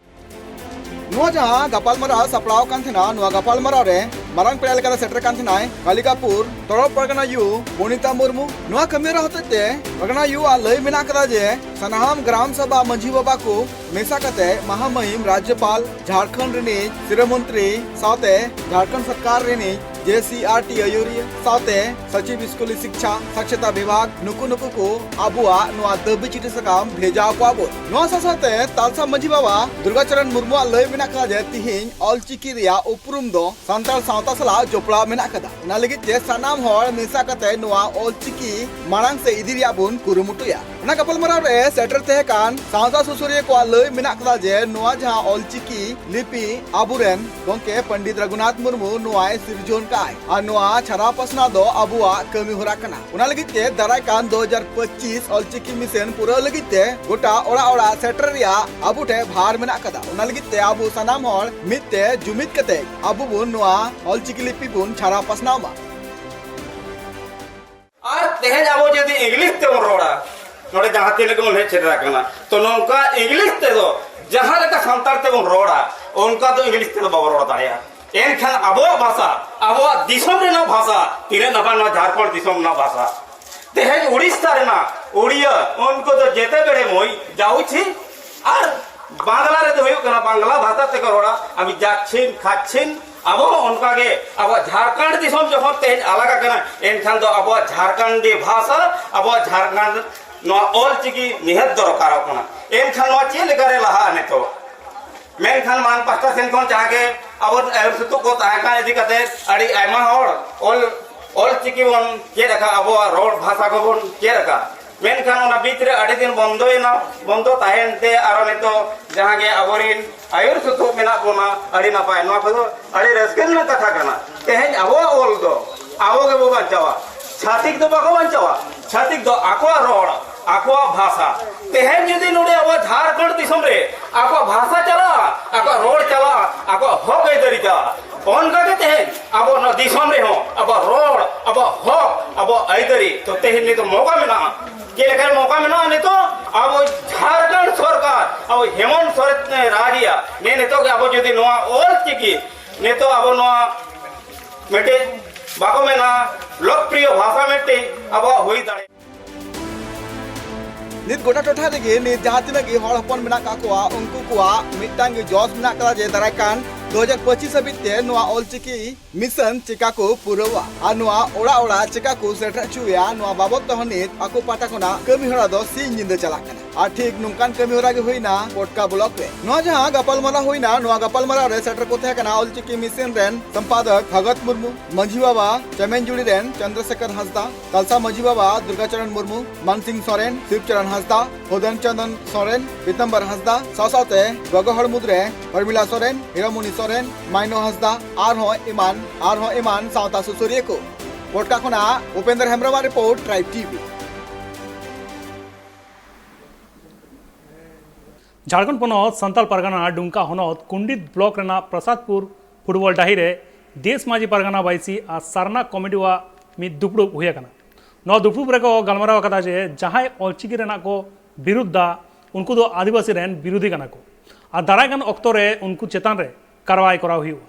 ᱱᱚᱣᱟ ᱡᱟᱦᱟᱸ ᱜᱟᱯᱟᱞᱢᱟᱨᱟᱣ ᱥᱟᱯᱲᱟᱣ ᱠᱟᱱ ᱛᱟᱦᱮᱱᱟ, ᱱᱚᱣᱟ ᱜᱟᱯᱟᱞᱢᱟᱨᱟᱣ ᱨᱮ ᱢᱟᱨᱟᱝ ᱯᱮᱲᱟ ᱞᱮᱠᱟᱛᱮ ᱥᱮᱴᱮᱨ ᱠᱟᱱ ᱛᱟᱦᱮᱱᱟᱭ ᱠᱟᱞᱤᱠᱟᱯᱩᱨ ᱛᱚᱲᱚᱯ ᱯᱟᱨᱜᱟᱱᱟ ᱭᱩ ᱵᱚᱱᱤᱛᱟ ᱢᱩᱨᱢᱩ᱾ ᱱᱚᱣᱟ ᱠᱟᱹᱢᱤᱦᱚᱨᱟ ᱦᱚᱛᱮᱡ ᱛᱮ ᱯᱟᱨᱜᱟᱱᱟ ᱭᱩ ᱟᱜ ᱞᱟᱹᱭ ᱢᱮᱱᱟᱜ ᱠᱟᱫᱟ ᱡᱮ ᱥᱟᱱᱟᱢ ᱜᱨᱟᱢ ᱥᱚᱵᱷᱟ ᱢᱟᱹᱡᱷᱤ ᱵᱟᱵᱟ ᱠᱚ ᱢᱮᱥᱟ ᱠᱟᱛᱮ ᱢᱟᱦᱟᱢᱟᱹᱦᱤᱢ ᱨᱟᱡᱽᱡᱚᱯᱟᱞ, ᱡᱷᱟᱲᱠᱷᱚᱸᱰ ᱨᱤᱱᱤᱡ ᱥᱤᱨᱟᱹ ᱢᱚᱱᱛᱨᱤ ᱥᱟᱶᱛᱮ ᱡᱷᱟᱲᱠᱷᱚᱸᱰ ᱥᱚᱨᱠᱟᱨ ᱨᱤᱱᱤᱡ ᱡᱮ ᱥᱤ ᱟᱨ ᱴᱤ ᱟᱹᱭᱩᱨᱤᱭᱟᱹ ᱥᱟᱶᱛᱮ ᱥᱚᱪᱤᱵᱽ ᱥᱠᱩᱞᱤ ᱥᱤᱠᱪᱷᱟ ᱥᱟᱠᱷᱥᱟᱨᱚᱛᱟ ᱵᱤᱵᱷᱟᱜᱽ, ᱱᱩᱠᱩ ᱱᱩᱠᱩ ᱠᱚ ᱟᱵᱚᱣᱟᱜ ᱱᱚᱣᱟ ᱫᱟᱹᱵᱤ ᱪᱤᱴᱷᱤ ᱥᱟᱠᱟᱢ ᱵᱷᱮᱡᱟ ᱟᱠᱚᱣᱟ ᱵᱚᱱ᱾ ᱱᱚᱣᱟ ᱥᱟᱶ ᱥᱟᱶᱛᱮ ᱛᱟᱞᱥᱟ ᱢᱟᱹᱡᱷᱤ ᱵᱟᱵᱟ ᱫᱩᱨᱜᱟᱪᱚᱨᱚᱱ ᱢᱩᱨᱢᱩᱣᱟᱜ ᱞᱟᱹᱭ ᱢᱮᱱᱟᱜ ᱠᱟᱫᱟ ᱡᱮ ᱛᱤᱦᱤᱧ ᱚᱞᱪᱤᱠᱤ ᱨᱮᱭᱟᱜ ᱩᱯᱨᱩᱢ ᱫᱚ ᱥᱟᱱᱛᱟᱲ ᱥᱟᱶᱛᱟ ᱥᱟᱞᱟᱜ ᱡᱚᱯᱲᱟᱣ ᱢᱮᱱᱟᱜ ᱠᱟᱫᱟ᱾ ᱚᱱᱟ ᱞᱟᱹᱜᱤᱫ ᱛᱮ ᱥᱟᱱᱟᱢ ᱦᱚᱲ ᱢᱮᱥᱟ ᱠᱟᱛᱮ ᱱᱚᱣᱟ ᱚᱞᱪᱤᱠᱤ ᱢᱟᱲᱟᱝ ᱥᱮᱫ ᱤᱫᱤ ᱨᱮᱭᱟᱜ ᱵᱚᱱ ᱠᱩᱨᱩᱢᱩᱴᱩᱭᱟ᱾ ᱚᱱᱟ ᱜᱟᱯᱟᱞᱢᱟᱨᱟᱣ ᱨᱮ ᱥᱮᱴᱮᱨ ᱛᱟᱦᱮᱸ ᱠᱟᱱ ᱥᱟᱶᱛᱟ ᱥᱩᱥᱟᱹᱨᱤᱭᱟᱹ ᱠᱚᱣᱟᱜ ᱞᱟᱹᱭ ᱢᱮᱱᱟᱜ ᱠᱟᱫᱟ ᱡᱮ ᱱᱚᱣᱟ ᱡᱟᱦᱟᱸ ᱚᱞᱪᱤᱠᱤ ᱞᱤᱯᱤ ᱟᱵᱚᱨᱮᱱ ᱜᱚᱢᱠᱮ ᱯᱚᱱᱰᱤᱛ ᱨᱚᱜᱷᱩᱱᱟᱛᱷ ᱢᱩᱨᱢᱩ ᱱᱚᱣᱟᱭ ᱥᱤᱨᱡᱚᱱ ᱠᱟᱜᱼᱟᱭ ᱟᱨ ᱱᱚᱣᱟ ᱪᱷᱟᱨᱟᱣ ᱯᱟᱥᱱᱟᱣ ᱫᱚ ᱟᱵᱚᱣᱟᱜ ᱠᱟᱹᱢᱤ ᱦᱚᱨᱟ ᱠᱟᱱᱟ᱾ ᱚᱱᱟ ᱞᱟᱹᱜᱤᱫ ᱛᱮ ᱫᱟᱨᱟᱭ ᱠᱟᱱ ᱫᱩ ᱦᱟᱡᱟᱨ ᱯᱚᱸᱪᱤᱥ ᱚᱞᱪᱤᱠᱤ ᱢᱤᱥᱚᱱ ᱯᱩᱨᱟᱹᱣ ᱞᱟᱹᱜᱤᱫ ᱛᱮ ᱜᱚᱴᱟ ᱚᱲᱟᱜ ᱚᱲᱟᱜ ᱥᱮᱴᱮᱨ ᱨᱮᱭᱟᱜ ᱟᱵᱚ ᱴᱷᱮᱱ ᱵᱷᱟᱨ ᱢᱮᱱᱟᱜ ᱠᱟᱫᱟ᱾ ᱚᱱᱟ ᱞᱟᱹᱜᱤᱫ ᱛᱮ ᱟᱵᱚ ᱥᱟᱱᱟᱢ ᱦᱚᱲ ᱢᱤᱫ ᱛᱮ ᱡᱩᱢᱤᱫ ᱠᱟᱛᱮ ᱟᱵᱚ ᱵᱚᱱ ᱱᱚᱣᱟ ᱚᱞᱪᱤᱠᱤ ᱞᱤᱯᱤ ᱵᱚᱱ ᱪᱷᱟᱨᱟᱣ ᱯᱟᱥᱱᱟᱣ ᱢᱟ᱾ ᱟᱨ ᱛᱮᱦᱮᱧ ᱟᱵᱚ ᱡᱩᱫᱤ ᱤᱝᱞᱤᱥ ᱛᱮᱵᱚᱱ ᱨᱚᱲᱟ, ᱱᱚᱰᱮ ᱡᱟᱦᱟᱸ ᱛᱤᱱᱟᱹᱜ ᱜᱮᱵᱚᱱ ᱦᱮᱡ ᱥᱮᱴᱮᱨ ᱟᱠᱟᱱᱟ, ᱛᱚ ᱱᱚᱝᱠᱟ ᱤᱝᱞᱤᱥ ᱛᱮᱫᱚ ᱡᱟᱦᱟᱸ ᱞᱮᱠᱟ ᱥᱟᱱᱛᱟᱲ ᱛᱮᱵᱚᱱ ᱨᱚᱲᱟ, ᱚᱱᱠᱟ ᱫᱚ ᱤᱝᱞᱤᱥ ᱛᱮᱫᱚ ᱵᱟᱵᱚᱱ ᱨᱚᱲ ᱫᱟᱲᱮᱭᱟᱜᱼᱟ᱾ ᱮᱱᱠᱷᱟᱱ ᱟᱵᱚᱣᱟᱜ ᱵᱷᱟᱥᱟ, ᱟᱵᱚᱣᱟᱜ ᱫᱤᱥᱚᱢ ᱨᱮᱱᱟᱜ ᱵᱷᱟᱥᱟ ᱛᱤᱱᱟᱹᱜ ᱱᱟᱯᱟᱭ, ᱱᱚᱣᱟ ᱡᱷᱟᱲᱠᱷᱚᱸᱰ ᱫᱤᱥᱚᱢ ᱨᱮᱱᱟᱜ ᱵᱷᱟᱥᱟ᱾ ᱛᱮᱦᱮᱧ ᱩᱲᱤᱥᱥᱟ ᱨᱮᱱᱟᱜ ᱩᱲᱤᱭᱟ, ᱩᱱᱠᱩ ᱫᱚ ᱡᱮᱛᱮ ᱵᱮᱲᱮ ᱢᱚᱭ ᱡᱟᱣᱩᱪᱷᱤ, ᱟᱨ ᱵᱟᱝᱞᱟ ᱨᱮᱫᱚ ᱦᱩᱭᱩᱜ ᱠᱟᱱᱟ ᱵᱟᱝᱞᱟ ᱵᱷᱟᱥᱟ ᱛᱮᱠᱚ ᱨᱚᱲᱟ, ᱟᱢ ᱡᱟᱪᱷᱤᱱ ᱠᱷᱟᱪᱷᱤᱱ᱾ ᱟᱵᱚ ᱦᱚᱸ ᱚᱱᱠᱟᱜᱮ ᱟᱵᱚᱣᱟᱜ ᱡᱷᱟᱲᱠᱷᱚᱸᱰ ᱫᱤᱥᱚᱢ ᱡᱚᱠᱷᱚᱱ ᱛᱮᱦᱮᱧ ᱟᱞᱟᱜᱽ ᱟᱠᱟᱱᱟ, ᱮᱱᱠᱷᱟᱱ ᱫᱚ ᱟᱵᱚᱣᱟᱜ ᱡᱷᱟᱲᱠᱷᱚᱸᱰᱤ ᱵᱷᱟᱥᱟ, ᱟᱵᱚᱣᱟᱜ ᱡᱷᱟᱲᱠᱷᱚᱸᱰ ᱱᱚᱣᱟ ᱚᱞ ᱪᱤᱠᱤ ᱱᱤᱦᱟᱹᱛ ᱫᱚᱨᱠᱟᱨᱚᱜ ᱠᱟᱱᱟ᱾ ᱮᱱᱠᱷᱟᱱ ᱱᱚᱣᱟ ᱪᱮᱫ ᱞᱮᱠᱟᱨᱮ ᱞᱟᱦᱟᱜᱼᱟ ᱱᱤᱛᱚᱜ? ᱢᱮᱱᱠᱷᱟᱱ ᱢᱟᱲᱟᱝ ᱯᱟᱦᱴᱟ ᱥᱮᱱ ᱠᱷᱚᱱ ᱡᱟᱦᱟᱸ ᱜᱮ ᱟᱵᱚ ᱟᱹᱭᱩᱨ ᱥᱩᱛᱩᱜ ᱠᱚ ᱛᱟᱦᱮᱸ ᱠᱟᱱ ᱤᱫᱤ ᱠᱟᱛᱮ ᱟᱹᱰᱤ ᱟᱭᱢᱟ ᱦᱚᱲ ᱚᱞ, ᱚᱞ ᱪᱤᱠᱤ ᱵᱚᱱ ᱪᱮᱫ ᱟᱠᱟᱫ, ᱟᱵᱚᱣᱟᱜ ᱨᱚᱲ ᱵᱷᱟᱥᱟ ᱠᱚᱵᱚᱱ ᱪᱮᱫ ᱟᱠᱟᱫ᱾ ᱢᱮᱱᱠᱷᱟᱱ ᱚᱱᱟ ᱵᱤᱪ ᱨᱮ ᱟᱹᱰᱤ ᱫᱤᱱ ᱵᱚᱱᱫᱚᱭᱮᱱᱟ᱾ ᱵᱚᱱᱫᱚ ᱛᱟᱦᱮᱱ ᱛᱮ ᱟᱨᱚ ᱱᱤᱛᱚᱜ ᱡᱟᱦᱟᱸ ᱜᱮ ᱟᱵᱚᱨᱤᱱ ᱟᱹᱭᱩᱨ ᱥᱩᱛᱩᱜ ᱢᱮᱱᱟᱜ ᱵᱚᱱᱟ, ᱟᱹᱰᱤ ᱱᱟᱯᱟᱭ᱾ ᱱᱚᱣᱟ ᱠᱚᱫᱚ ᱟᱹᱰᱤ ᱨᱟᱹᱥᱠᱟᱹ ᱨᱮᱱᱟᱜ ᱠᱟᱛᱷᱟ ᱠᱟᱱᱟ᱾ ᱛᱮᱦᱮᱧ ᱟᱵᱚᱣᱟᱜ ᱚᱞ ᱫᱚ ᱟᱵᱚ ᱜᱮᱵᱚ ᱵᱟᱧᱪᱟᱣᱟ, ᱪᱷᱟᱹᱛᱤᱠ ᱫᱚ ᱵᱟᱠᱚ ᱵᱟᱧᱪᱟᱣᱟ᱾ ᱪᱷᱟᱹᱛᱤᱠ ᱫᱚ ᱟᱠᱚᱣᱟᱜ ᱨᱚᱲ, ᱟᱠᱚᱣᱟᱜ ᱵᱷᱟᱥᱟ᱾ ᱛᱮᱦᱮᱧ ᱡᱩᱫᱤ ᱱᱚᱰᱮ ᱟᱵᱚ ᱡᱷᱟᱲᱠᱷᱚᱸᱰ ᱫᱤᱥᱚᱢ ᱨᱮ ᱟᱠᱚᱣᱟᱜ ᱵᱷᱟᱥᱟ ᱪᱟᱞᱟᱜᱼᱟ, ᱟᱠᱚᱣᱟᱜ ᱨᱚᱲ ᱪᱟᱞᱟᱜᱼᱟ, ᱟᱠᱚᱣᱟᱜ ᱦᱚᱠ ᱟᱹᱭᱫᱟᱹᱨᱤ ᱪᱟᱞᱟᱜᱼᱟ, ᱚᱱᱠᱟ ᱜᱮ ᱛᱮᱦᱮᱧ ᱟᱵᱚ ᱱᱚᱣᱟ ᱫᱤᱥᱚᱢ ᱨᱮᱦᱚᱸ ᱟᱵᱚᱣᱟᱜ ᱨᱚᱲ, ᱟᱵᱚᱣᱟᱜ ᱦᱚᱠ, ᱟᱵᱚᱣᱟᱜ ᱟᱹᱭᱫᱟᱹᱨᱤ ᱛᱚ ᱛᱮᱦᱮᱧ ᱱᱤᱛᱚᱜ ᱢᱚᱠᱟ ᱢᱮᱱᱟᱜᱼᱟ᱾ ᱪᱮᱫ ᱞᱮᱠᱟ ᱢᱚᱠᱟ ᱢᱮᱱᱟᱜᱼᱟ ᱱᱤᱛᱚᱜ? ᱟᱵᱚ ᱡᱷᱟᱲᱠᱷᱚᱸᱰ ᱥᱚᱨᱠᱟᱨ, ᱟᱵᱚ ᱦᱮᱢᱚᱱᱛ ᱥᱚᱨᱮᱱ ᱨᱟᱡᱽ ᱨᱮᱭᱟᱜ ᱱᱤᱛᱚᱜ ᱜᱮ ᱟᱵᱚ ᱡᱩᱫᱤ ᱱᱚᱣᱟ ᱚᱞ ᱪᱤᱠᱤ ᱱᱤᱛᱚᱜ ᱟᱵᱚ ᱱᱚᱣᱟ ᱢᱤᱫᱴᱤᱡ ᱵᱟᱠᱚ ᱢᱮᱱᱟ ᱞᱳᱠᱯᱨᱤᱭᱚ ᱵᱷᱟᱥᱟ ᱢᱤᱫᱴᱤᱡ ᱟᱵᱚᱣᱟᱜ ᱦᱩᱭ ᱫᱟᱲᱮᱭᱟᱜᱼᱟ᱾ ᱱᱤᱛ ᱜᱚᱴᱟ ᱴᱚᱴᱷᱟ ᱨᱮᱜᱮ ᱱᱤᱛ ᱡᱟᱦᱟᱸ ᱛᱤᱱᱟᱹᱜ ᱜᱮ ᱦᱚᱲ ᱦᱚᱯᱚᱱ ᱢᱮᱱᱟᱜ ᱠᱟᱜ ᱠᱚᱣᱟ, ᱩᱱᱠᱩ ᱠᱚᱣᱟᱜ ᱢᱤᱫᱴᱟᱝ ᱜᱮ ᱡᱚᱥ ᱢᱮᱱᱟᱜ ᱠᱟᱫᱟ ᱡᱮ ᱫᱟᱨᱟᱭ ᱠᱟᱱ ᱫᱩ ᱦᱟᱡᱟᱨ ᱯᱚᱸᱪᱤᱥ ᱦᱟᱹᱵᱤᱡ ᱛᱮ ᱱᱚᱣᱟ ᱚᱞᱪᱤᱠᱤ ᱢᱤᱥᱚᱱ ᱪᱮᱠᱟ ᱠᱚ ᱯᱩᱨᱟᱹᱣᱟ ᱟᱨ ᱱᱚᱣᱟ ᱚᱲᱟᱜ ᱚᱲᱟᱜ ᱪᱮᱠᱟ ᱠᱚ ᱥᱮᱴᱮᱨ ᱦᱚᱪᱚᱭᱟ, ᱱᱚᱣᱟ ᱵᱟᱵᱚᱫ ᱛᱮᱦᱚᱸ ᱱᱤᱛ ᱟᱠᱚ ᱯᱟᱦᱴᱟ ᱠᱷᱚᱱᱟᱜ ᱠᱟᱹᱢᱤ ᱦᱚᱨᱟ ᱫᱚ ᱥᱤᱧ ᱧᱤᱫᱟᱹ ᱪᱟᱞᱟᱜ ᱠᱟᱱᱟ᱾ ᱟᱨ ᱴᱷᱤᱠ ᱱᱚᱝᱠᱟᱱ ᱠᱟᱹᱢᱤ ᱦᱚᱨᱟ ᱜᱮ ᱦᱩᱭᱱᱟ ᱯᱚᱴᱠᱟ ᱵᱞᱚᱠ ᱨᱮ᱾ ᱱᱚᱣᱟ ᱡᱟᱦᱟᱸ ᱜᱟᱯᱟᱞᱢᱟᱨᱟᱣ ᱦᱩᱭᱱᱟ, ᱱᱚᱣᱟ ᱜᱟᱯᱟᱞᱢᱟᱨᱟᱣ ᱨᱮ ᱥᱮᱴᱮᱨ ᱠᱚ ᱛᱟᱦᱮᱸ ᱠᱟᱱᱟ ᱚᱞᱪᱤᱠᱤ ᱢᱤᱥᱚᱱ ᱨᱮᱱ ᱥᱚᱢᱯᱟᱫᱚᱠ ᱵᱷᱚᱜᱚᱛ ᱢᱩᱨᱢᱩ, ᱢᱟᱹᱡᱷᱤ ᱵᱟᱵᱟ ᱪᱟᱢᱮᱱᱡᱩᱲᱤ ᱨᱮᱱ ᱪᱚᱱᱫᱨᱚᱥᱮᱠᱷᱚᱨ ᱦᱟᱸᱥᱫᱟ, ᱛᱟᱞᱥᱟ ᱢᱟᱹᱡᱷᱤ ᱵᱟᱵᱟ ᱫᱩᱨᱜᱟᱪᱚᱨᱚᱱ ᱢᱩᱨᱢᱩ, ᱢᱟᱱᱥᱤᱝ ᱥᱚᱨᱮᱱ, ᱥᱤᱵᱪᱚᱨᱚᱱ ᱦᱟᱸᱥᱫᱟ, ᱦᱚᱫᱚᱱ ᱪᱚᱸᱫᱚᱱ ᱥᱚᱨᱮᱱ, ᱯᱤᱛᱟᱢᱵᱚᱨ ᱦᱟᱸᱥᱫᱟ, ᱥᱟᱶ ᱥᱟᱶᱛᱮ ᱜᱚᱜᱚ ᱦᱚᱲ ᱢᱩᱫᱽᱨᱮ ᱯᱨᱚᱢᱤᱞᱟ ᱥᱚᱨᱮᱱ, ᱦᱤᱨᱟᱢᱩᱱᱤ ᱥᱚᱨᱮᱱ, ᱢᱟᱭᱱᱚ ᱦᱟᱸᱥᱫᱟ, ᱟᱨᱦᱚᱸ ᱮᱢᱟᱱ, ᱟᱨᱦᱚᱸ ᱮᱢᱟᱱ ᱥᱟᱶᱛᱟ ᱥᱩᱥᱟᱹᱨᱤᱭᱟᱹ ᱠᱚ᱾ ᱯᱚᱴᱠᱟ ᱠᱷᱚᱱᱟᱜ ᱩᱯᱮᱱᱫᱨ ᱦᱮᱢᱵᱨᱚᱢᱟᱜ ᱨᱤᱯᱳᱨᱴ, ᱴᱨᱟᱭᱤᱵᱽ ᱴᱤᱵᱷᱤ᱾ ᱡᱷᱟᱲᱠᱷᱚᱸᱰ ᱯᱚᱱᱚᱛ ᱥᱟᱱᱛᱟᱞ ᱯᱟᱨᱜᱟᱱᱟ ᱰᱩᱢᱠᱟ ᱦᱚᱱᱚᱛ ᱠᱩᱱᱰᱤᱛ ᱵᱞᱚᱠ ᱨᱮᱱᱟᱜ ᱯᱨᱚᱥᱟᱫᱽᱯᱩᱨ ᱯᱷᱩᱴᱵᱚᱞ ᱰᱟᱹᱦᱤ ᱨᱮ ᱫᱮᱥ ᱢᱟᱹᱡᱷᱤ ᱯᱟᱨᱜᱟᱱᱟ ᱵᱟᱹᱭᱥᱤ ᱟᱨ ᱥᱟᱨᱱᱟ ᱠᱚᱢᱤᱴᱤᱣᱟᱜ ᱢᱤᱫ ᱫᱩᱯᱲᱩᱵ ᱦᱩᱭ ᱟᱠᱟᱱᱟ᱾ ᱱᱚᱣᱟ ᱫᱩᱯᱲᱩᱵ ᱨᱮᱠᱚ ᱜᱟᱞᱢᱟᱨᱟᱣ ᱟᱠᱟᱫᱟ ᱡᱮ ᱡᱟᱦᱟᱸᱭ ᱚᱞᱪᱤᱠᱤ ᱨᱮᱱᱟᱜ ᱠᱚ ᱵᱤᱨᱩᱫᱷ ᱫᱟ, ᱩᱱᱠᱩ ᱫᱚ ᱟᱹᱫᱤᱵᱟᱹᱥᱤ ᱨᱮᱱ ᱵᱤᱨᱳᱫᱷᱤ ᱠᱟᱱᱟ ᱠᱚ ᱟᱨ ᱫᱟᱨᱟᱭ ᱠᱟᱱ ᱚᱠᱛᱚ ᱨᱮ ᱩᱱᱠᱩ ᱪᱮᱛᱟᱱ ᱨᱮ ᱠᱟᱨᱣᱟᱭ ᱠᱚᱨᱟᱣ ᱦᱩᱭᱩᱜᱼᱟ᱾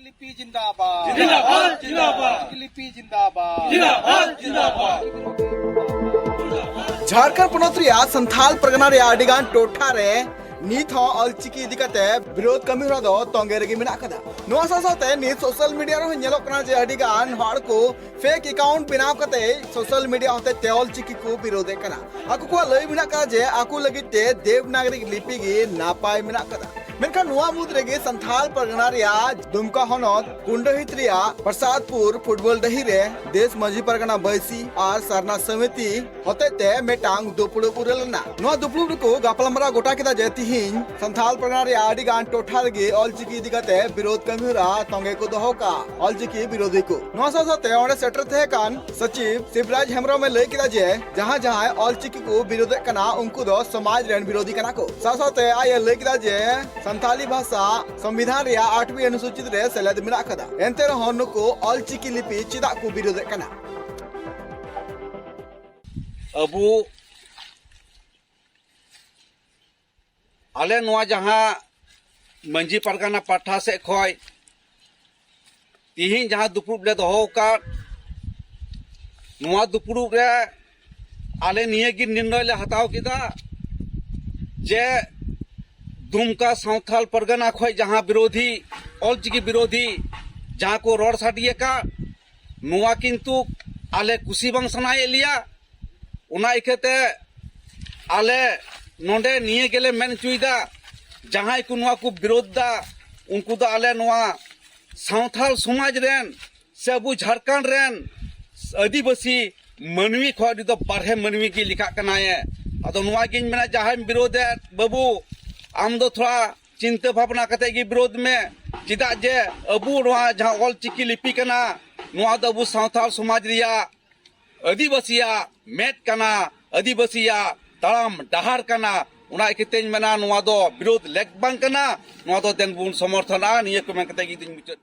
ᱞᱤᱯᱤ ᱡᱤᱱᱫᱟᱵᱟᱫ᱾ ᱡᱤᱱᱫᱟᱵᱟᱫ, ᱡᱤᱱᱫᱟᱵᱟᱫ᱾ ᱞᱤᱯᱤ ᱡᱤᱱᱫᱟᱵᱟᱫ᱾ ᱡᱤᱱᱫᱟᱵᱟᱫ, ᱡᱤᱱᱫᱟᱵᱟᱫ᱾ ᱡᱷᱟᱲᱠᱷᱚᱸᱰ ᱯᱚᱱᱚᱛ ᱨᱮᱭᱟᱜ ᱥᱟᱱᱛᱷᱟᱞ ᱯᱟᱨᱜᱟᱱᱟ ᱨᱮᱭᱟᱜ ᱟᱹᱰᱤ ᱜᱟᱱ ᱴᱚᱴᱷᱟ ᱨᱮ ᱱᱤᱛ ᱦᱚᱸ ᱚᱞᱪᱤᱠᱤ ᱤᱫᱤ ᱠᱟᱛᱮ ᱵᱤᱨᱳᱫᱷ ᱠᱟᱹᱢᱤ ᱦᱚᱨᱟ ᱫᱚ ᱛᱚᱸᱜᱮ ᱨᱮᱜᱮ ᱢᱮᱱᱟᱜ ᱟᱠᱟᱫᱟ᱾ ᱱᱚᱣᱟ ᱥᱟᱶ ᱥᱟᱶᱛᱮ ᱱᱤᱛ ᱥᱳᱥᱟᱞ ᱢᱤᱰᱤᱭᱟ ᱨᱮᱦᱚᱸ ᱧᱮᱞᱚᱜ ᱠᱟᱱᱟ ᱡᱮ ᱟᱹᱰᱤ ᱜᱟᱱ ᱦᱚᱲ ᱠᱚ ᱯᱷᱮᱠ ᱮᱠᱟᱣᱩᱱᱴ ᱵᱮᱱᱟᱣ ᱠᱟᱛᱮ ᱥᱳᱥᱟᱞ ᱢᱤᱰᱤᱭᱟ ᱦᱚᱛᱮᱡ ᱛᱮ ᱚᱞᱪᱤᱠᱤ ᱠᱚ ᱵᱤᱨᱳᱫᱷᱮᱫ ᱠᱟᱱᱟ᱾ ᱟᱠᱚ ᱠᱚᱣᱟᱜ ᱞᱟᱹᱭ ᱢᱮᱱᱟᱜ ᱟᱠᱟᱫᱟ ᱡᱮ ᱟᱠᱚ ᱞᱟᱹᱜᱤᱫ ᱛᱮ ᱫᱮᱵᱽᱱᱟᱜᱚᱨᱤ ᱞᱤᱯᱤ ᱜᱮ ᱱᱟᱯᱟᱭ ᱢᱮᱱᱟᱜ ᱟᱠᱟᱫᱟ᱾ ᱢᱮᱱᱠᱷᱟᱱ ᱱᱚᱣᱟ ᱢᱩᱫᱽ ᱨᱮᱜᱮ ᱥᱟᱱᱛᱷᱟᱞ ᱯᱟᱨᱜᱟᱱᱟ ᱨᱮᱭᱟᱜ ᱫᱩᱢᱠᱟ ᱦᱚᱱᱚᱛ ᱠᱩᱱᱰᱟᱹᱦᱤᱛ ᱨᱮᱭᱟᱜ ᱯᱨᱚᱥᱟᱫᱽᱯᱩᱨ ᱯᱷᱩᱴᱵᱚᱞ ᱰᱟᱹᱦᱤ ᱨᱮ ᱫᱮᱥ ᱢᱟᱹᱡᱷᱤ ᱯᱟᱨᱜᱟᱱᱟ ᱵᱟᱹᱭᱥᱤ ᱟᱨ ᱥᱟᱨᱱᱟ ᱥᱚᱢᱤᱛᱤ ᱦᱚᱛᱮᱡ ᱛᱮ ᱢᱤᱫᱴᱟᱝ ᱫᱩᱯᱲᱩᱵ ᱩᱨᱟᱹ ᱞᱮᱱᱟ᱾ ᱱᱚᱣᱟ ᱫᱩᱯᱲᱩᱵ ᱨᱮᱠᱚ ᱜᱟᱯᱟᱞᱢᱟᱨᱟᱣ ᱜᱚᱴᱟ ᱠᱮᱫᱟ ᱡᱮ ᱛᱤᱦᱤᱧ ᱥᱟᱱᱛᱷᱟᱞ ᱯᱟᱨᱜᱟᱱᱟ ᱨᱮᱭᱟᱜ ᱟᱹᱰᱤ ᱜᱟᱱ ᱴᱚᱴᱷᱟ ᱨᱮᱜᱮ ᱚᱞᱪᱤᱠᱤ ᱤᱫᱤ ᱠᱟᱛᱮ ᱵᱤᱨᱳᱫᱷ ᱠᱟᱹᱢᱤ ᱦᱚᱨᱟ ᱛᱚᱸᱜᱮ ᱠᱚ ᱫᱚᱦᱚ ᱠᱟᱜᱼᱟ ᱚᱞᱪᱤᱠᱤ ᱵᱤᱨᱳᱫᱷᱤ ᱠᱚ᱾ ᱱᱚᱣᱟ ᱥᱟᱶ ᱥᱟᱶᱛᱮ ᱚᱸᱰᱮ ᱥᱮᱴᱮᱨ ᱛᱟᱦᱮᱸ ᱠᱟᱱ ᱥᱚᱪᱤᱵᱽ ᱥᱤᱵᱨᱟᱡᱽ ᱦᱮᱢᱵᱨᱚᱢ ᱮ ᱞᱟᱹᱭ ᱠᱮᱫᱟ ᱡᱮ ᱡᱟᱦᱟᱸ ᱡᱟᱦᱟᱸᱭ ᱚᱞᱪᱤᱠᱤ ᱠᱚ ᱵᱤᱨᱳᱫᱷᱮᱫ ᱠᱟᱱᱟ, ᱩᱱᱠᱩ ᱫᱚ ᱥᱚᱢᱟᱡᱽ ᱨᱮᱱ ᱵᱤᱨᱳᱫᱷᱤ ᱠᱟᱱᱟ ᱠᱚ᱾ ᱥᱟᱶ ᱥᱟᱶᱛᱮ ᱟᱡ ᱮ ᱞᱟᱹᱭ ᱠᱮᱫᱟ ᱡᱮ ᱥᱟᱱᱛᱟᱞᱤ ᱵᱷᱟᱥᱟ ᱥᱚᱝᱵᱤᱫᱷᱟᱱ ᱨᱮᱭᱟᱜ ᱟᱴᱣᱤ ᱚᱱᱩᱥᱩᱪᱤᱛ ᱨᱮ ᱥᱮᱞᱮᱫ ᱢᱮᱱᱟᱜ ᱟᱠᱟᱫᱟ, ᱮᱱᱛᱮ ᱨᱮᱦᱚᱸ ᱱᱩᱠᱩ ᱚᱞᱪᱤᱠᱤ ᱞᱤᱯᱤ ᱪᱮᱫᱟᱜ ᱠᱚ ᱵᱤᱨᱳᱫᱷᱮᱫ ᱠᱟᱱᱟ? ᱟᱵᱚ ᱟᱞᱮ ᱱᱚᱣᱟ ᱡᱟᱦᱟᱸ ᱢᱟᱹᱡᱷᱤ ᱯᱟᱨᱜᱟᱱᱟ ᱯᱟᱦᱴᱟ ᱥᱮᱫ ᱠᱷᱚᱱ ᱛᱤᱦᱤᱧ ᱡᱟᱦᱟᱸ ᱫᱩᱯᱲᱩᱵ ᱞᱮ ᱫᱚᱦᱚ ᱟᱠᱟᱫ, ᱱᱚᱣᱟ ᱫᱩᱯᱲᱩᱵ ᱨᱮ ᱟᱞᱮ ᱱᱤᱭᱟᱹ ᱜᱮ ᱱᱤᱨᱬᱚᱭ ᱞᱮ ᱦᱟᱛᱟᱣ ᱠᱮᱫᱟ ᱡᱮ ᱫᱩᱢᱠᱟ ᱥᱟᱶᱛᱟᱞ ᱯᱟᱨᱜᱟᱱᱟ ᱠᱷᱚᱱ ᱡᱟᱦᱟᱸ ᱵᱤᱨᱳᱫᱷᱤ, ᱚᱞᱪᱤᱠᱤ ᱵᱤᱨᱳᱫᱷᱤ ᱡᱟᱦᱟᱸ ᱠᱚ ᱨᱚᱲ ᱥᱟᱰᱮ ᱟᱠᱟᱫ, ᱱᱚᱣᱟ ᱠᱤᱱᱛᱩ ᱟᱞᱮ ᱠᱩᱥᱤ ᱵᱟᱝ ᱥᱟᱱᱟᱭᱮᱫ ᱞᱮᱭᱟ᱾ ᱚᱱᱟ ᱤᱠᱷᱟᱹᱛᱮ ᱟᱞᱮ ᱱᱚᱰᱮ ᱱᱤᱭᱟᱹ ᱜᱮᱞᱮ ᱢᱮᱱ ᱦᱚᱪᱚᱭᱮᱫᱟ, ᱡᱟᱦᱟᱸᱭ ᱠᱚ ᱱᱚᱣᱟ ᱠᱚ ᱵᱤᱨᱳᱫᱷ ᱫᱟ, ᱩᱱᱠᱩ ᱫᱚ ᱟᱞᱮ ᱱᱚᱣᱟ ᱥᱟᱶᱛᱟᱞ ᱥᱚᱢᱟᱡᱽ ᱨᱮᱱ ᱥᱮ ᱟᱵᱚ ᱡᱷᱟᱲᱠᱷᱚᱸᱰ ᱨᱮᱱ ᱟᱹᱫᱤᱵᱟᱹᱥᱤ ᱢᱟᱹᱱᱢᱤ ᱠᱷᱚᱱ ᱩᱱᱤ ᱫᱚ ᱵᱟᱨᱦᱮ ᱢᱟᱹᱱᱢᱤ ᱜᱮ ᱞᱮᱠᱷᱟᱜ ᱠᱟᱱᱟᱭ᱾ ᱟᱫᱚ ᱱᱚᱣᱟ ᱜᱤᱧ ᱢᱮᱱᱟ, ᱡᱟᱦᱟᱸᱭᱮᱢ ᱵᱤᱨᱳᱫᱷᱮᱫ ᱵᱟᱹᱵᱩ, ᱟᱢ ᱫᱚ ᱛᱷᱚᱲᱟ ᱪᱤᱱᱛᱟᱹ ᱵᱷᱟᱵᱽᱱᱟ ᱠᱟᱛᱮ ᱜᱮ ᱵᱤᱨᱳᱫᱷ ᱢᱮ᱾ ᱪᱮᱫᱟᱜ ᱡᱮ ᱟᱵᱚ ᱱᱚᱣᱟ ᱡᱟᱦᱟᱸ ᱚᱞ ᱪᱤᱠᱤ ᱞᱤᱯᱤ ᱠᱟᱱᱟ, ᱱᱚᱣᱟ ᱫᱚ ᱟᱵᱚ ᱥᱟᱶᱛᱟᱞ ᱥᱚᱢᱟᱡᱽ ᱨᱮᱭᱟᱜ, ᱟᱹᱫᱤᱵᱟᱹᱥᱤᱭᱟᱜ ᱢᱮᱫ ᱠᱟᱱᱟ, ᱟᱹᱫᱤᱵᱟᱹᱥᱤᱭᱟᱜ ᱛᱟᱲᱟᱢ ᱰᱟᱦᱟᱨ ᱠᱟᱱᱟ᱾ ᱚᱱᱟ ᱤᱠᱷᱟᱹᱛᱮᱧ ᱢᱮᱱᱟ, ᱱᱚᱣᱟ ᱫᱚ ᱵᱤᱨᱳᱫᱷ ᱞᱮᱠ ᱵᱟᱝ ᱠᱟᱱᱟ, ᱱᱚᱣᱟ ᱫᱚ ᱫᱮᱱ ᱵᱚᱱ ᱥᱚᱢᱚᱨᱛᱷᱚᱱᱟ᱾ ᱱᱤᱭᱟᱹ ᱠᱚ ᱢᱮᱱ ᱠᱟᱛᱮ ᱜᱮ ᱤᱧ ᱫᱩᱧ ᱢᱩᱪᱟᱹᱫ᱾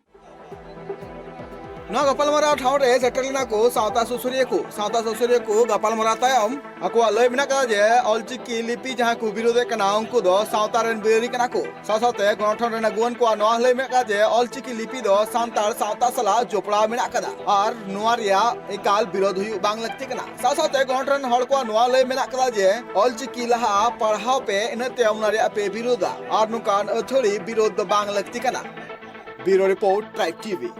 ᱱᱚᱣᱟ ᱜᱟᱯᱟᱞᱢᱟᱨᱟᱣ ᱴᱷᱟᱶ ᱨᱮ ᱥᱮᱴᱮᱨ ᱞᱮᱱᱟ ᱠᱚ ᱥᱟᱶᱛᱟ ᱥᱩᱥᱟᱹᱨᱤᱭᱟᱹ ᱠᱚ᱾ ᱥᱟᱶᱛᱟ ᱥᱩᱥᱟᱹᱨᱤᱭᱟᱹ ᱠᱚ ᱜᱟᱯᱟᱞᱢᱟᱨᱟᱣ ᱛᱟᱭᱚᱢ ᱟᱠᱚᱣᱟᱜ ᱞᱟᱹᱭ ᱢᱮᱱᱟᱜ ᱠᱟᱫᱟ ᱡᱮ ᱚᱞᱪᱤᱠᱤ ᱞᱤᱯᱤ ᱡᱟᱦᱟᱸ ᱠᱚ ᱵᱤᱨᱳᱫᱷᱮᱫ ᱠᱟᱱᱟ, ᱩᱱᱠᱩ ᱫᱚ ᱥᱟᱶᱛᱟ ᱨᱮᱱ ᱵᱤᱨᱟᱹᱨᱤ ᱠᱟᱱᱟ ᱠᱚ᱾ ᱥᱟᱶ ᱥᱟᱶᱛᱮ ᱜᱚᱱᱚᱴᱷᱚᱱ ᱨᱮᱱ ᱟᱹᱜᱩᱣᱟᱹᱱ ᱠᱚᱣᱟᱜ ᱱᱚᱣᱟ ᱞᱟᱹᱭ ᱢᱮᱱᱟᱜ ᱠᱟᱫᱟ ᱡᱮ ᱚᱞᱪᱤᱠᱤ ᱞᱤᱯᱤ ᱫᱚ ᱥᱟᱱᱛᱟᱲ ᱥᱟᱶᱛᱟ ᱥᱟᱞᱟᱜ ᱡᱚᱯᱲᱟᱣ ᱢᱮᱱᱟᱜ ᱠᱟᱫᱟ ᱟᱨ ᱱᱚᱣᱟ ᱨᱮᱭᱟᱜ ᱮᱠᱟᱞ ᱵᱤᱨᱳᱫᱷ ᱦᱩᱭᱩᱜ ᱵᱟᱝ ᱞᱟᱹᱠᱛᱤ ᱠᱟᱱᱟ᱾ ᱥᱟᱶ ᱥᱟᱶᱛᱮ ᱜᱚᱱᱚᱴᱷᱚᱱ ᱨᱮᱱ ᱦᱚᱲ ᱠᱚᱣᱟᱜ ᱱᱚᱣᱟ ᱞᱟᱹᱭ ᱢᱮᱱᱟᱜ ᱠᱟᱫᱟ ᱡᱮ ᱚᱞᱪᱤᱠᱤ ᱞᱟᱦᱟ ᱯᱟᱲᱦᱟᱣ ᱯᱮ, ᱤᱱᱟᱹ ᱛᱟᱭᱚᱢ ᱚᱱᱟ ᱨᱮᱭᱟᱜ ᱯᱮ ᱵᱤᱨᱳᱫᱷᱟ ᱟᱨ ᱱᱚᱝᱠᱟᱱ ᱟᱹᱛᱷᱟᱹᱲᱤ ᱵᱤᱨᱳᱫᱷ ᱫᱚ ᱵᱟᱝ ᱞᱟᱹᱠᱛᱤ ᱠᱟᱱᱟ᱾ ᱵᱤᱭᱩᱨᱳ ᱨᱤᱯᱳᱨᱴ, ᱴᱨᱟᱭᱤᱵᱽ ᱴᱤᱵᱷᱤ᱾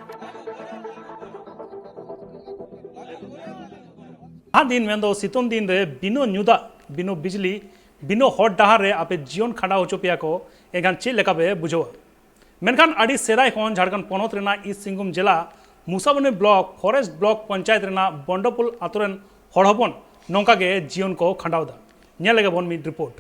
ᱱᱟᱦᱟᱜ ᱫᱤᱱ ᱢᱮᱱᱫᱚ ᱥᱤᱛᱩᱝ ᱫᱤᱱ ᱨᱮ ᱵᱤᱱᱟᱹ ᱧᱩ ᱫᱟᱜ, ᱵᱤᱱᱟᱹ ᱵᱤᱡᱽᱞᱤ, ᱵᱤᱱᱟᱹ ᱦᱚᱨ ᱰᱟᱦᱟᱨ ᱨᱮ ᱟᱯᱮ ᱡᱤᱭᱚᱱ ᱠᱷᱟᱸᱰᱟᱣ ᱦᱚᱪᱚ ᱯᱮᱭᱟ ᱠᱚ, ᱮᱱᱠᱷᱟᱱ ᱪᱮᱫ ᱞᱮᱠᱟ ᱯᱮ ᱵᱩᱡᱷᱟᱹᱣᱟ? ᱢᱮᱱᱠᱷᱟᱱ ᱟᱹᱰᱤ ᱥᱮᱫᱟᱭ ᱠᱷᱚᱱ ᱡᱷᱟᱲᱠᱷᱚᱸᱰ ᱯᱚᱱᱚᱛ ᱨᱮᱱᱟᱜ ᱤᱥᱴ ᱥᱤᱝᱵᱷᱩᱢ ᱡᱮᱞᱟ Musabani block forest block panchayat ᱨᱮᱱᱟᱜ ᱵᱚᱱᱰᱚᱯᱩᱞ ᱟᱛᱳ ᱨᱮᱱ ᱦᱚᱲ ᱦᱚᱯᱚᱱ ᱱᱚᱝᱠᱟ ᱜᱮ ᱡᱤᱭᱚᱱ ᱠᱚ ᱠᱷᱟᱸᱰᱟᱣ ᱮᱫᱟ᱾ ᱧᱮᱞ ᱞᱮᱜᱮ ᱵᱚᱱ ᱢᱤᱫ ᱨᱤᱯᱳᱨᱴ᱾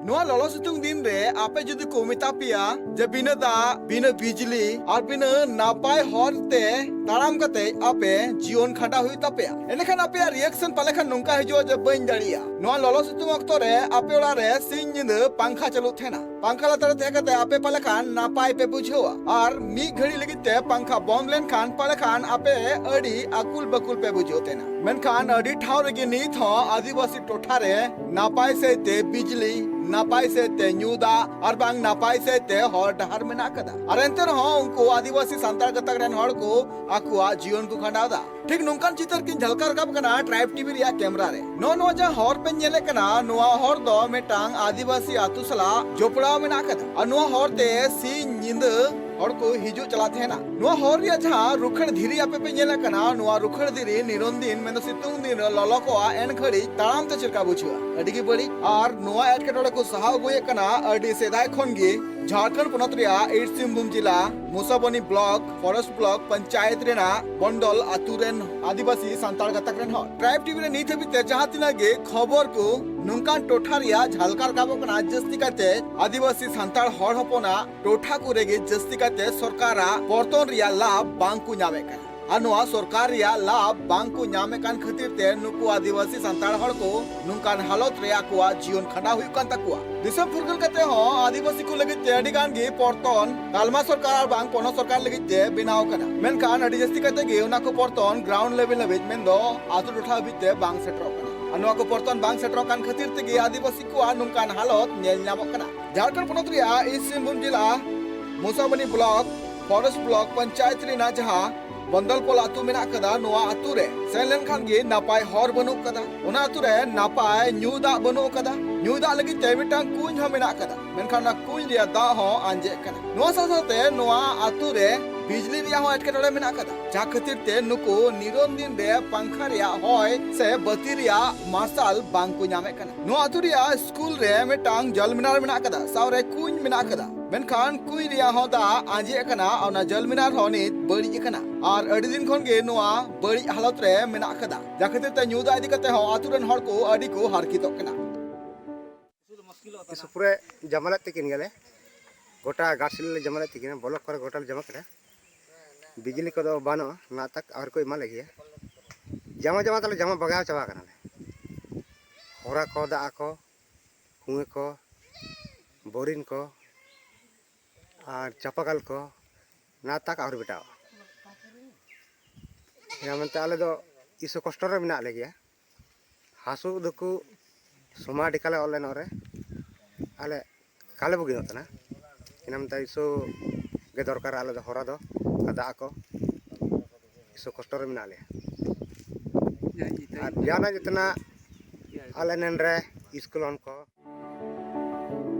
ᱱᱚᱣᱟ ᱞᱚᱞᱚ ᱥᱤᱛᱩᱝ ᱫᱤᱱ ᱨᱮ ᱟᱯᱮ ᱡᱩᱫᱤ ᱠᱚ ᱢᱮᱛᱟ ᱯᱮᱭᱟ ᱡᱮ ᱵᱤᱱᱟᱹ ᱫᱟᱜ, ᱵᱤᱱᱟᱹ ᱵᱤᱡᱽᱞᱤ ᱟᱨ ᱵᱤᱱᱟᱹ ᱱᱟᱯᱟᱭ ᱦᱚᱨ ᱛᱮ ᱛᱟᱲᱟᱢ ᱠᱟᱛᱮ ᱟᱯᱮ ᱡᱤᱭᱚᱱ ᱠᱷᱟᱸᱰᱟᱣ ᱦᱩᱭᱩᱜ ᱛᱟᱯᱮᱭᱟ, ᱮᱸᱰᱮᱠᱷᱟᱱ ᱟᱯᱮᱭᱟᱜ ᱨᱤᱭᱮᱠᱥᱚᱱ ᱯᱟᱞᱮ ᱠᱷᱟᱱ ᱱᱚᱝᱠᱟ ᱦᱤᱡᱩᱜᱼᱟ ᱡᱮ ᱵᱟᱹᱧ ᱫᱟᱲᱮᱭᱟᱜᱼᱟ᱾ ᱱᱚᱣᱟ ᱞᱚᱞᱚ ᱥᱤᱛᱩᱝ ᱚᱠᱛᱚ ᱨᱮ ᱟᱯᱮ ᱚᱲᱟᱜ ᱨᱮ ᱥᱤᱧ ᱧᱤᱫᱟᱹ ᱯᱟᱝᱠᱷᱟ ᱪᱟᱹᱞᱩᱜ ᱛᱟᱦᱮᱱᱟ᱾ ᱯᱟᱝᱠᱷᱟ ᱞᱟᱛᱟᱨ ᱨᱮ ᱛᱟᱦᱮᱸ ᱠᱟᱛᱮ ᱟᱯᱮ ᱯᱟᱞᱮ ᱠᱷᱟᱱ ᱱᱟᱯᱟᱭ ᱯᱮ ᱵᱩᱡᱷᱟᱹᱣᱟ ᱟᱨ ᱢᱤᱫ ᱜᱷᱟᱹᱲᱤ ᱞᱟᱹᱜᱤᱫ ᱛᱮ ᱯᱟᱝᱠᱷᱟ ᱵᱚᱱᱫ ᱞᱮᱱᱠᱷᱟᱱ ᱯᱟᱞᱮ ᱠᱷᱟᱱ ᱟᱯᱮ ᱟᱹᱰᱤ ᱟᱹᱠᱩᱞ ᱵᱟᱹᱠᱩᱞ ᱯᱮ ᱵᱩᱡᱷᱟᱹᱣ ᱛᱟᱦᱮᱱᱟ᱾ ᱢᱮᱱᱠᱷᱟᱱ ᱟᱹᱰᱤ ᱴᱷᱟᱶ ᱨᱮᱜᱮ ᱱᱤᱛ ᱦᱚᱸ ᱟᱹᱫᱤᱵᱟᱹᱥᱤ ᱴᱚᱴᱷᱟ ᱨᱮ ᱱᱟᱯᱟᱭ ᱥᱟᱹᱦᱤᱡ ᱛᱮ ᱵᱤᱡᱽᱞᱤ ᱱᱟᱯᱟᱭ ᱥᱮᱫ ᱛᱮ ᱧᱩ ᱫᱟᱜ ᱟᱨ ᱵᱟᱝ ᱱᱟᱯᱟᱭ ᱥᱮᱫ ᱛᱮ ᱦᱚᱨ ᱰᱟᱦᱟᱨ ᱢᱮᱱᱟᱜ ᱟᱠᱟᱫᱟ᱾ ᱟᱨ ᱮᱱᱛᱮ ᱨᱮᱦᱚᱸ ᱩᱱᱠᱩ ᱟᱹᱫᱤᱵᱟᱹᱥᱤ ᱥᱟᱱᱛᱟᱲ ᱜᱟᱛᱟᱠ ᱨᱮᱱ ᱦᱚᱲ ᱠᱚ ᱟᱠᱚᱣᱟᱜ ᱡᱤᱭᱚᱱ ᱠᱚ ᱠᱷᱟᱸᱰᱟᱣ ᱮᱫᱟ᱾ ᱴᱷᱤᱠ ᱱᱚᱝᱠᱟᱱ ᱪᱤᱛᱟᱹᱨ ᱠᱤᱱ ᱡᱷᱟᱞᱠᱟᱣ ᱨᱟᱠᱟᱵ ᱠᱟᱱᱟ ᱴᱨᱟᱭᱤᱵᱽ ᱴᱤᱵᱷᱤ ᱨᱮᱭᱟᱜ ᱠᱮᱢᱨᱟ ᱨᱮ᱾ ᱱᱚᱜᱼᱚ ᱱᱚᱣᱟ ᱡᱟᱦᱟᱸ ᱦᱚᱨ ᱯᱮ ᱧᱮᱞᱮᱫ ᱠᱟᱱᱟ, ᱱᱚᱣᱟ ᱦᱚᱨ ᱫᱚ ᱢᱤᱫᱴᱟᱝ ᱟᱹᱫᱤᱵᱟᱹᱥᱤ ᱟᱹᱛᱩ ᱥᱟᱞᱟᱜ ᱡᱚᱯᱲᱟᱣ ᱢᱮᱱᱟᱜ ᱟᱠᱟᱫᱟ᱾ ᱟᱨ ᱱᱚᱣᱟ ᱦᱚᱨ ᱛᱮ ᱥᱤᱧ ᱧᱤᱫᱟᱹ ᱦᱚᱲ ᱠᱚ ᱦᱤᱡᱩᱜ ᱪᱟᱞᱟᱜ ᱛᱟᱦᱮᱱᱟ᱾ ᱱᱚᱣᱟ ᱦᱚᱨ ᱨᱮᱭᱟᱜ ᱡᱟᱦᱟᱸ ᱨᱩᱠᱷᱟᱹᱲ ᱫᱷᱤᱨᱤ ᱟᱯᱮ ᱯᱮ ᱧᱮᱞᱮᱫ ᱠᱟᱱᱟ, ᱱᱚᱣᱟ ᱨᱩᱠᱷᱟᱹᱲ ᱫᱷᱤᱨᱤ ᱱᱤᱨᱚᱱ ᱫᱤᱱ, ᱢᱮᱱᱫᱚ ᱥᱤᱛᱩᱝ ᱫᱤᱱ ᱨᱮ ᱞᱚᱞᱚ ᱠᱚᱜᱼᱟ, ᱮᱱ ᱜᱷᱟᱹᱲᱤᱡ ᱛᱟᱲᱟᱢ ᱛᱮ ᱪᱮᱫ ᱞᱮᱠᱟ ᱵᱩᱡᱷᱟᱹᱜᱼᱟ? ᱟᱹᱰᱤ ᱜᱮ ᱵᱟᱹᱲᱤᱡ᱾ ᱟᱨ ᱱᱚᱣᱟ ᱮᱴᱠᱮᱴᱚᱬᱮ ᱠᱚ ᱥᱟᱦᱟᱣ ᱟᱹᱜᱩᱭᱮᱫ ᱠᱟᱱᱟ ᱟᱹᱰᱤ ᱥᱮᱫᱟᱭ ᱠᱷᱚᱱ ᱜᱮ ᱡᱷᱟᱲᱠᱷᱚᱸᱰ ᱯᱚᱱᱚᱛ ᱨᱮᱭᱟᱜ ᱤᱥᱴ ᱥᱤᱝᱵᱷᱩᱢ ᱡᱮᱞᱟ Musabani block, forest block panchayat ᱨᱮᱱᱟᱜ ᱵᱚᱱᱰᱚᱞ ᱟᱛᱩ ᱨᱮᱱ ᱟᱹᱫᱤᱵᱟᱹᱥᱤ ᱥᱟᱱᱛᱟᱲ ᱜᱟᱛᱟᱠ ᱨᱮᱱ ᱦᱚᱲ᱾ ᱴᱨᱟᱭᱤᱵᱽ ᱴᱤᱵᱷᱤ ᱨᱮ ᱱᱤᱛ ᱦᱟᱹᱵᱤᱡ ᱛᱮ ᱡᱟᱦᱟᱸ ᱛᱤᱱᱟᱹᱜ ᱜᱮ ᱠᱷᱚᱵᱚᱨ ᱠᱚ ᱱᱚᱝᱠᱟᱱ ᱴᱚᱴᱷᱟ ᱨᱮᱭᱟᱜ ᱡᱷᱟᱞᱠᱟᱣ ᱨᱟᱠᱟᱵᱚᱜ ᱠᱟᱱᱟ, ᱡᱟᱹᱥᱛᱤ ᱠᱟᱭᱛᱮ ᱟᱹᱫᱤᱵᱟᱹᱥᱤ ᱥᱟᱱᱛᱟᱲ ᱦᱚᱲ ᱦᱚᱯᱚᱱᱟᱜ ᱴᱚᱴᱷᱟ ᱠᱚᱨᱮ ᱜᱮ ᱡᱟᱹᱥᱛᱤ ᱠᱟᱭᱛᱮ ᱥᱚᱨᱠᱟᱨᱟᱜ ᱯᱚᱨᱛᱚᱱ ᱨᱮᱭᱟᱜ ᱞᱟᱵᱷ ᱵᱟᱝ ᱠᱚ ᱧᱟᱢᱮᱫ ᱠᱟᱱᱟ᱾ ᱟᱨ ᱱᱚᱣᱟ ᱥᱚᱨᱠᱟᱨ ᱨᱮᱭᱟᱜ ᱞᱟᱵᱷ ᱵᱟᱝ ᱠᱚ ᱧᱟᱢᱮᱫ ᱠᱟᱱ ᱠᱷᱟᱹᱛᱤᱨ ᱛᱮ ᱱᱩᱠᱩ ᱟᱹᱫᱤᱵᱟᱹᱥᱤ ᱥᱟᱱᱛᱟᱲ ᱦᱚᱲ ᱠᱚ ᱱᱚᱝᱠᱟᱱ ᱦᱟᱞᱚᱛ ᱨᱮ ᱟᱠᱚᱣᱟᱜ ᱡᱤᱭᱚᱱ ᱠᱷᱟᱸᱰᱟᱣ ᱦᱩᱭᱩᱜ ᱠᱟᱱ ᱛᱟᱠᱚᱣᱟ᱾ ᱫᱤᱥᱚᱢ ᱯᱷᱩᱨᱜᱟᱹᱞ ᱠᱟᱛᱮ ᱦᱚᱸ ᱟᱹᱫᱤᱵᱟᱹᱥᱤ ᱠᱚ ᱞᱟᱹᱜᱤᱫ ᱛᱮ ᱟᱹᱰᱤ ᱜᱟᱱ ᱜᱮ ᱯᱚᱨᱛᱚᱱ ᱛᱟᱞᱢᱟ ᱥᱚᱨᱠᱟᱨ ᱟᱨ ᱵᱟᱝ ᱯᱚᱱᱚᱛ ᱥᱚᱨᱠᱟᱨ ᱞᱟᱹᱜᱤᱫ ᱛᱮ ᱵᱮᱱᱟᱣ ᱟᱠᱟᱱᱟ, ᱢᱮᱱᱠᱷᱟᱱ ᱟᱹᱰᱤ ᱡᱟᱹᱥᱛᱤ ᱠᱟᱛᱮ ᱜᱮ ᱚᱱᱟ ᱠᱚ ᱯᱚᱨᱛᱚᱱ ᱜᱨᱟᱣᱩᱱᱰ ᱞᱮᱵᱮᱞ ᱦᱟᱹᱵᱤᱡ, ᱢᱮᱱᱫᱚ ᱟᱛᱳ ᱴᱚᱴᱷᱟ ᱦᱟᱹᱵᱤᱡ ᱛᱮ ᱵᱟᱝ ᱥᱮᱴᱮᱨᱚᱜ ᱠᱟᱱᱟ᱾ ᱟᱨ ᱱᱚᱣᱟ ᱠᱚ ᱯᱚᱨᱛᱚᱱ ᱵᱟᱝ ᱥᱮᱴᱮᱨᱚᱜ ᱠᱟᱱ ᱠᱷᱟᱹᱛᱤᱨ ᱛᱮᱜᱮ ᱟᱹᱫᱤᱵᱟᱹᱥᱤ ᱠᱚᱣᱟᱜ ᱱᱚᱝᱠᱟᱱ ᱦᱟᱞᱚᱛ ᱧᱮᱞ ᱧᱟᱢᱚᱜ ᱠᱟᱱᱟ᱾ ᱡᱷᱟᱲᱠᱷᱚᱸᱰ ᱯᱚᱱᱚᱛ ᱨᱮᱭᱟᱜ ᱤᱥᱴ ᱥᱤᱝᱵᱷᱩᱢ ᱡᱮᱞᱟ Musabani block, forest block panchayat ᱨᱮᱱᱟᱜ ᱡᱟᱦᱟᱸ ᱵᱚᱱᱫᱚᱞᱯᱚᱞ ᱟᱛᱳ ᱢᱮᱱᱟᱜ ᱟᱠᱟᱫᱟ, ᱱᱚᱣᱟ ᱟᱛᱳ ᱨᱮ ᱥᱮᱱ ᱞᱮᱱᱠᱷᱟᱱ ᱜᱮ ᱱᱟᱯᱟᱭ ᱦᱚᱨ ᱵᱟᱹᱱᱩᱜ ᱟᱠᱟᱫᱟ᱾ ᱚᱱᱟ ᱟᱛᱳ ᱨᱮ ᱱᱟᱯᱟᱭ ᱧᱩ ᱫᱟᱜ ᱵᱟᱹᱱᱩᱜ ᱟᱠᱟᱫᱟ᱾ ᱧᱩ ᱫᱟᱜ ᱞᱟᱹᱜᱤᱫ ᱛᱮ ᱢᱤᱫᱴᱟᱝ ᱠᱩᱧ ᱦᱚᱸ ᱢᱮᱱᱟᱜ ᱟᱠᱟᱫᱟ, ᱢᱮᱱᱠᱷᱟᱱ ᱚᱱᱟ ᱠᱩᱧ ᱨᱮᱭᱟᱜ ᱫᱟᱜ ᱦᱚᱸ ᱟᱸᱡᱮᱫ ᱠᱟᱱᱟ᱾ ᱱᱚᱣᱟ ᱥᱟᱶ ᱥᱟᱶᱛᱮ ᱱᱚᱣᱟ ᱟᱛᱳ ᱨᱮ ᱵᱤᱡᱽᱞᱤ ᱨᱮᱭᱟᱜ ᱦᱚᱸ ᱮᱴᱠᱮᱴᱚᱬᱮ ᱢᱮᱱᱟᱜ ᱟᱠᱟᱫᱟ, ᱡᱟᱦᱟᱸ ᱠᱷᱟᱹᱛᱤᱨ ᱛᱮ ᱱᱩᱠᱩ ᱱᱤᱨᱚᱱ ᱫᱤᱱ ᱨᱮ ᱯᱟᱝᱠᱷᱟ ᱨᱮᱭᱟᱜ ᱦᱚᱭ ᱥᱮ ᱵᱟᱹᱛᱤ ᱨᱮᱭᱟᱜ ᱢᱟᱨᱥᱟᱞ ᱵᱟᱝ ᱠᱚ ᱧᱟᱢᱮᱫ ᱠᱟᱱᱟ᱾ ᱱᱚᱣᱟ ᱟᱛᱳ ᱨᱮᱭᱟᱜ ᱥᱠᱩᱞ ᱨᱮ ᱢᱤᱫᱴᱟᱝ ᱡᱚᱞ ᱢᱤᱱᱟᱨ ᱢᱮᱱᱟᱜ ᱟᱠᱟᱫᱟ, ᱥᱟᱶᱨᱮ ᱠᱩᱧ ᱢᱮᱱᱟᱜ ᱟᱠᱟᱫᱟ, ᱢᱮᱱᱠᱷᱟᱱ ᱠᱩᱧ ᱨᱮᱭᱟᱜ ᱦᱚᱸ ᱫᱟᱜ ᱟᱸᱡᱮᱫ ᱟᱠᱟᱱᱟ᱾ ᱚᱱᱟ ᱡᱚᱞ ᱢᱤᱱᱟᱨ ᱦᱚᱸ ᱱᱤᱛ ᱵᱟᱹᱲᱤᱡ ᱟᱠᱟᱱᱟ ᱟᱨ ᱟᱹᱰᱤ ᱫᱤᱱ ᱠᱷᱚᱱ ᱜᱮ ᱱᱚᱣᱟ ᱵᱟᱹᱲᱤᱡ ᱦᱟᱞᱚᱛ ᱨᱮ ᱢᱮᱱᱟᱜ ᱟᱠᱟᱫᱟ, ᱡᱟᱦᱟᱸ ᱠᱷᱟᱹᱛᱤᱨ ᱛᱮ ᱧᱩ ᱫᱟᱜ ᱤᱫᱤ ᱠᱟᱛᱮ ᱦᱚᱸ ᱟᱛᱳ ᱨᱮᱱ ᱦᱚᱲ ᱠᱚ ᱟᱹᱰᱤ ᱠᱚ ᱦᱟᱨᱠᱮᱛᱚᱜ ᱠᱟᱱᱟ᱾ ᱛᱤᱥ ᱯᱚᱨᱮ ᱡᱟᱢᱟ ᱞᱮᱫ ᱛᱟᱹᱠᱤᱱ ᱜᱮᱭᱟᱞᱮ, ᱜᱚᱴᱟ ᱜᱷᱟᱴᱥᱤᱞᱟᱹ ᱞᱮ ᱡᱟᱢᱟ ᱞᱮᱫ ᱛᱟᱹᱠᱤᱱᱟ, ᱵᱞᱚᱠ ᱠᱚᱨᱮ ᱜᱚᱴᱟ ᱞᱮ ᱡᱟᱢᱟ ᱠᱮᱫᱟ᱾ ᱵᱤᱡᱽᱞᱤ ᱠᱚᱫᱚ ᱵᱟᱹᱱᱩᱜᱼᱟ, ᱱᱟ ᱛᱟᱠ ᱟᱹᱣᱨᱤ ᱠᱚ ᱮᱢᱟ ᱞᱮ ᱜᱮᱭᱟ᱾ ᱡᱟᱢᱟ ᱡᱟᱢᱟ ᱛᱮᱞᱮ ᱡᱟᱢᱟ ᱵᱟᱜᱟᱣ ᱪᱟᱵᱟ ᱠᱟᱱᱟᱞᱮ᱾ ᱦᱚᱨᱟ ᱠᱚ, ᱫᱟᱜ ᱠᱚ, ᱠᱩᱸᱭᱟᱹ ᱠᱚ, ᱵᱳᱨᱤᱝ ᱠᱚ ᱟᱨ ᱪᱟᱯᱟᱠᱟᱞ ᱠᱚ, ᱱᱟ ᱛᱟᱠ ᱟᱹᱣᱨᱤ ᱵᱮᱴᱟᱣᱟ᱾ ᱚᱱᱟ ᱢᱮᱱᱛᱮ ᱟᱞᱮ ᱫᱚ ᱤᱥᱚ ᱠᱚᱥᱴᱚ ᱨᱮ ᱢᱮᱱᱟᱜ ᱞᱮ ᱜᱮᱭᱟ᱾ ᱦᱟᱹᱥᱩ ᱫᱚᱠᱚ ᱥᱚᱢᱟ ᱰᱮᱠᱟ ᱞᱮ ᱚᱞ ᱞᱮᱱᱟ ᱨᱮ, ᱟᱞᱮ ᱠᱟᱞᱮ ᱵᱩᱜᱤ ᱱᱚᱛᱮᱱᱟ᱾ ᱤᱱᱟᱹ ᱢᱮᱱᱛᱮ ᱤᱥᱩ ᱜᱮ ᱫᱚᱨᱠᱟᱨ ᱟᱞᱮ ᱫᱚ ᱦᱚᱨᱟ ᱫᱚ, ᱟᱨ ᱫᱟᱜ ᱠᱚ᱾ ᱤᱥᱩ ᱠᱚᱥᱴᱚ ᱨᱮ ᱢᱮᱱᱟᱜ ᱞᱮᱭᱟ᱾ ᱟᱨ ᱡᱟᱦᱟᱱᱟᱜ ᱡᱚᱛᱚᱱᱟᱜ ᱟᱞᱮ ᱱᱮᱱ ᱨᱮ ᱤᱥᱠᱩᱞ ᱦᱚᱸ ᱠᱚ᱾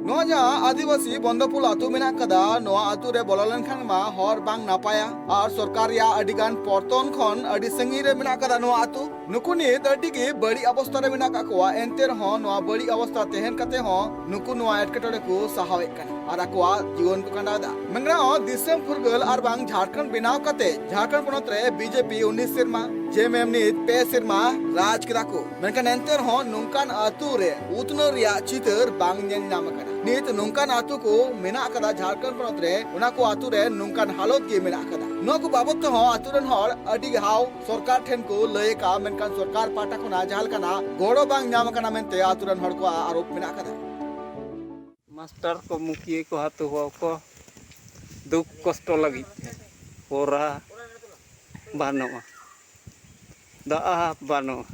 ᱱᱚᱣᱟ ᱡᱟᱦᱟᱸ ᱟᱹᱫᱤᱵᱟᱹᱥᱤ ᱵᱚᱱᱫᱚᱯᱩᱞ ᱟᱹᱛᱩ ᱢᱮᱱᱟᱜ ᱠᱟᱫᱟ, ᱱᱚᱣᱟ ᱟᱹᱛᱩ ᱨᱮ ᱵᱚᱞᱚ ᱞᱮᱱᱠᱷᱟᱱ ᱢᱟ ᱦᱚᱨ ᱵᱟᱝ ᱱᱟᱯᱟᱭᱟ ᱟᱨ ᱥᱚᱨᱠᱟᱨ ᱨᱮᱭᱟᱜ ᱟᱹᱰᱤ ᱜᱟᱱ ᱯᱚᱨᱛᱚᱱ ᱠᱷᱚᱱ ᱟᱹᱰᱤ ᱥᱟᱺᱜᱤᱧ ᱨᱮ ᱢᱮᱱᱟᱜ ᱠᱟᱫᱟ ᱱᱚᱣᱟ ᱟᱹᱛᱩ᱾ ᱱᱩᱠᱩ ᱱᱤᱛ ᱟᱹᱰᱤ ᱜᱮ ᱵᱟᱹᱲᱤᱡ ᱚᱵᱚᱥᱛᱟ ᱨᱮ ᱢᱮᱱᱟᱜ ᱠᱟᱜ ᱠᱚᱣᱟ᱾ ᱮᱱᱛᱮ ᱨᱮᱦᱚᱸ ᱱᱚᱣᱟ ᱵᱟᱹᱲᱤᱡ ᱚᱵᱚᱥᱛᱟ ᱛᱟᱦᱮᱱ ᱠᱟᱛᱮ ᱦᱚᱸ ᱱᱩᱠᱩ ᱱᱚᱣᱟ ᱮᱴᱠᱮᱴᱚᱬᱮ ᱠᱚ ᱥᱟᱦᱟᱣᱮᱫ ᱠᱟᱱᱟ ᱟᱨ ᱟᱠᱚᱣᱟᱜ ᱡᱤᱭᱚᱱ ᱠᱚ ᱠᱷᱟᱸᱰᱟᱣ ᱮᱫᱟ᱾ ᱢᱮᱱ ᱜᱟᱱᱚᱜᱼᱟ, ᱫᱤᱥᱚᱢ ᱯᱷᱩᱨᱜᱟᱹᱞ ᱟᱨ ᱵᱟᱝ ᱡᱷᱟᱲᱠᱷᱚᱸᱰ ᱵᱮᱱᱟᱣ ᱠᱟᱛᱮ ᱡᱷᱟᱲᱠᱷᱚᱸᱰ ᱯᱚᱱᱚᱛ ᱨᱮ ᱵᱤᱡᱮᱯᱤ ᱩᱱᱤᱥ ᱥᱮᱨᱢᱟ, ᱡᱮᱢᱮᱢ ᱱᱤᱛ ᱯᱮ ᱥᱮᱨᱢᱟ ᱨᱟᱡᱽ ᱠᱮᱫᱟ ᱠᱚ, ᱢᱮᱱᱠᱷᱟᱱ ᱮᱱᱛᱮ ᱨᱮᱦᱚᱸ ᱱᱚᱝᱠᱟᱱ ᱟᱹᱛᱩ ᱨᱮ ᱩᱛᱱᱟᱹᱣ ᱨᱮᱭᱟᱜ ᱪᱤᱛᱟᱹᱨ ᱵᱟᱝ ᱧᱮᱞ ᱧᱟᱢ ᱟᱠᱟᱱᱟ᱾ ᱱᱤᱛ ᱱᱚᱝᱠᱟᱱ ᱟᱹᱛᱩ ᱠᱚ ᱢᱮᱱᱟᱜ ᱟᱠᱟᱫᱟ ᱡᱷᱟᱲᱠᱷᱚᱸᱰ ᱯᱚᱱᱚᱛ ᱨᱮ, ᱚᱱᱟ ᱠᱚ ᱟᱹᱛᱩ ᱨᱮ ᱱᱚᱝᱠᱟᱱ ᱦᱟᱞᱚᱛ ᱜᱮ ᱢᱮᱱᱟᱜ ᱟᱠᱟᱫᱟ᱾ ᱱᱚᱣᱟ ᱠᱚ ᱵᱟᱵᱚᱫ ᱛᱮᱦᱚᱸ ᱟᱹᱛᱩ ᱨᱮᱱ ᱦᱚᱲ ᱟᱹᱰᱤ ᱫᱷᱟᱣ ᱥᱚᱨᱠᱟᱨ ᱴᱷᱮᱱ ᱠᱚ ᱞᱟᱹᱭ ᱟᱠᱟᱫᱼᱟ, ᱢᱮᱱᱠᱷᱟᱱ ᱥᱚᱨᱠᱟᱨ ᱯᱟᱦᱴᱟ ᱠᱷᱚᱱᱟᱜ ᱡᱟᱦᱟᱸ ᱞᱮᱠᱟᱱᱟᱜ ᱜᱚᱲᱚ ᱵᱟᱝ ᱧᱟᱢ ᱟᱠᱟᱱᱟ ᱢᱮᱱᱛᱮ ᱟᱹᱛᱩ ᱨᱮᱱ ᱦᱚᱲ ᱠᱚᱣᱟᱜ ᱟᱨᱳᱯ ᱢᱮᱱᱟᱜ ᱟᱠᱟᱫᱟ᱾ ᱢᱟᱥᱴᱟᱨ ᱠᱚ, ᱢᱩᱠᱷᱤᱭᱟᱹ ᱠᱚ, ᱟᱹᱛᱩ ᱦᱚᱲ ᱠᱚ ᱫᱩᱠ ᱠᱚᱥᱴᱚ ᱞᱟᱹᱜᱤᱫ ᱛᱮ ᱦᱚᱨᱟ ᱵᱟᱹᱱᱩᱜᱼᱟ, ᱫᱟᱜ ᱵᱟᱹᱱᱩᱜᱼᱟ᱾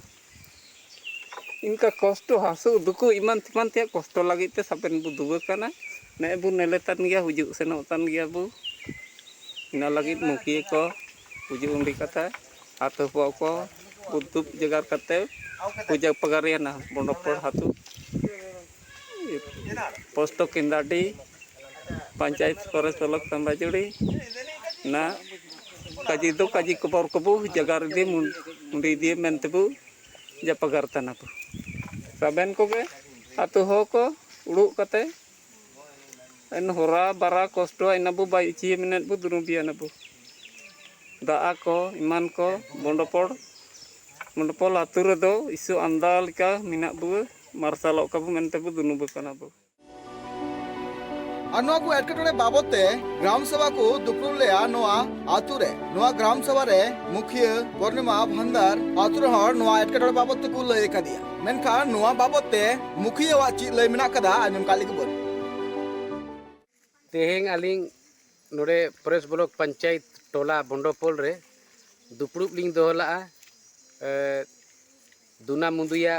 ᱤᱱᱠᱟ ᱠᱚᱥᱴᱚ, ᱦᱟᱹᱥᱩ, ᱫᱩᱠᱩ, ᱮᱢᱟᱱ ᱛᱮᱢᱟᱱ ᱛᱮᱭᱟᱜ ᱠᱚᱥᱴᱚ ᱞᱟᱹᱜᱤᱫ ᱛᱮ ᱥᱟᱵᱮᱱ ᱵᱚ ᱫᱩᱵᱟᱹ ᱠᱟᱱᱟ᱾ ᱱᱮᱜᱼᱮ ᱵᱚ ᱱᱮᱞᱮ ᱛᱟᱱ ᱜᱮᱭᱟ, ᱦᱤᱡᱩᱜ ᱥᱮᱱᱚᱜ ᱛᱟᱱ ᱜᱮᱭᱟ ᱵᱚ᱾ ᱤᱱᱟᱹ ᱞᱟᱹᱜᱤᱫ ᱢᱩᱠᱷᱤᱭᱟᱹ ᱠᱚ ᱦᱤᱡᱩᱜ ᱩᱱᱰᱤ ᱠᱟᱛᱮ, ᱟᱹᱛᱩ ᱦᱚᱯᱚᱱ ᱠᱚ ᱵᱚ ᱫᱩᱵ ᱡᱟᱜᱟᱨ ᱠᱟᱛᱮ ᱯᱩᱡᱟᱹ ᱯᱟᱜᱟᱨᱤᱭᱟᱱᱟ ᱵᱚᱱᱰᱚᱯᱚᱲ ᱟᱹᱛᱩ᱾ ᱯᱳᱥᱴ ᱠᱮᱱᱫᱟᱰᱤ, ᱯᱚᱧᱪᱟᱭᱮᱛ ᱯᱚᱨᱮ ᱥᱚᱞᱚᱠ ᱛᱟᱢᱵᱟᱡᱩᱲᱤ, ᱱᱟ ᱠᱟᱡᱤ ᱫᱚ ᱠᱟᱡᱤ ᱠᱚᱵᱚᱨ ᱠᱚᱵᱚ ᱡᱟᱜᱟᱨ ᱤᱫᱤ ᱢᱩᱱ-, ᱢᱩᱱᱰᱤ ᱤᱫᱤ ᱢᱮᱱᱛᱮ ᱵᱚ ᱡᱟᱯᱟᱜᱟᱨ ᱛᱟᱱᱟ ᱵᱚ᱾ ᱥᱟᱵᱮᱱ ᱠᱚᱜᱮ ᱟᱹᱛᱩ ᱦᱚᱲ ᱠᱚ ᱩᱲᱩᱜ ᱠᱟᱛᱮ ᱮᱱ ᱦᱚᱨᱟ ᱵᱟᱨᱟ ᱠᱚᱥᱴᱚ ᱤᱱᱟᱹ ᱵᱚ ᱵᱟᱭ ᱩᱪᱤᱭᱮ ᱢᱮᱱᱮᱫ ᱵᱚ ᱫᱩᱱᱩ ᱵᱤᱭᱟᱱ ᱟᱵᱚ᱾ ᱫᱟᱜ ᱠᱚ ᱮᱢᱟᱱ ᱠᱚ ᱵᱚᱱᱰᱚᱯᱚᱲ, ᱵᱚᱱᱰᱚᱯᱚᱞ ᱟᱹᱛᱩ ᱨᱮᱫᱚ ᱤᱥᱩ ᱟᱢᱫᱟ ᱞᱮᱠᱟ ᱢᱮᱱᱟᱜ ᱵᱚ, ᱢᱟᱨᱥᱟᱞᱚᱜ ᱠᱟᱵᱚ ᱢᱮᱱᱛᱮ ᱵᱚ ᱫᱩᱱᱩ ᱵᱚ ᱠᱟᱱᱟ ᱵᱚ᱾ ᱟᱨ ᱱᱚᱣᱟ ᱠᱚ ᱮᱴᱠᱮᱴᱚᱬᱮ ᱵᱟᱵᱚᱫ ᱛᱮ ᱜᱨᱟᱢ ᱥᱚᱵᱷᱟ ᱠᱚ ᱫᱩᱯᱲᱩᱵ ᱞᱮᱜᱼᱟ ᱱᱚᱣᱟ ᱟᱛᱳ ᱨᱮ᱾ ᱱᱚᱣᱟ ᱜᱨᱟᱢ ᱥᱚᱵᱷᱟ ᱨᱮ ᱢᱩᱠᱷᱤᱭᱟᱹ ᱯᱩᱨᱱᱤᱢᱟ ᱵᱷᱟᱱᱫᱟᱨ ᱟᱛᱳ ᱨᱮᱱ ᱦᱚᱲ ᱱᱚᱣᱟ ᱮᱴᱠᱮᱴᱚᱬᱮ ᱵᱟᱵᱚᱫ ᱛᱮᱠᱚ ᱞᱟᱹᱭ ᱟᱠᱟᱫᱮᱭᱟ, ᱢᱮᱱᱠᱷᱟᱱ ᱱᱚᱣᱟ ᱵᱟᱵᱚᱫ ᱛᱮ ᱢᱩᱠᱷᱤᱭᱟᱹᱣᱟᱜ ᱪᱮᱫ ᱞᱟᱹᱭ ᱢᱮᱱᱟᱜ ᱠᱟᱫᱟ, ᱟᱸᱡᱚᱢ ᱠᱟᱜ ᱞᱮᱜᱮ ᱵᱚᱱ᱾ ᱛᱮᱦᱮᱧ ᱟᱹᱞᱤᱧ ᱱᱚᱰᱮ ᱯᱨᱮᱥ ᱵᱞᱚᱠ ᱯᱚᱧᱪᱟᱭᱮᱛ ᱴᱚᱞᱟ ᱵᱚᱱᱰᱚᱯᱚᱞ ᱨᱮ ᱫᱩᱯᱲᱩᱵ ᱞᱤᱧ ᱫᱚᱦᱚ ᱞᱟᱜᱼᱟ᱾ ᱮ, ᱫᱩᱱᱟ ᱢᱩᱫᱩᱭᱟ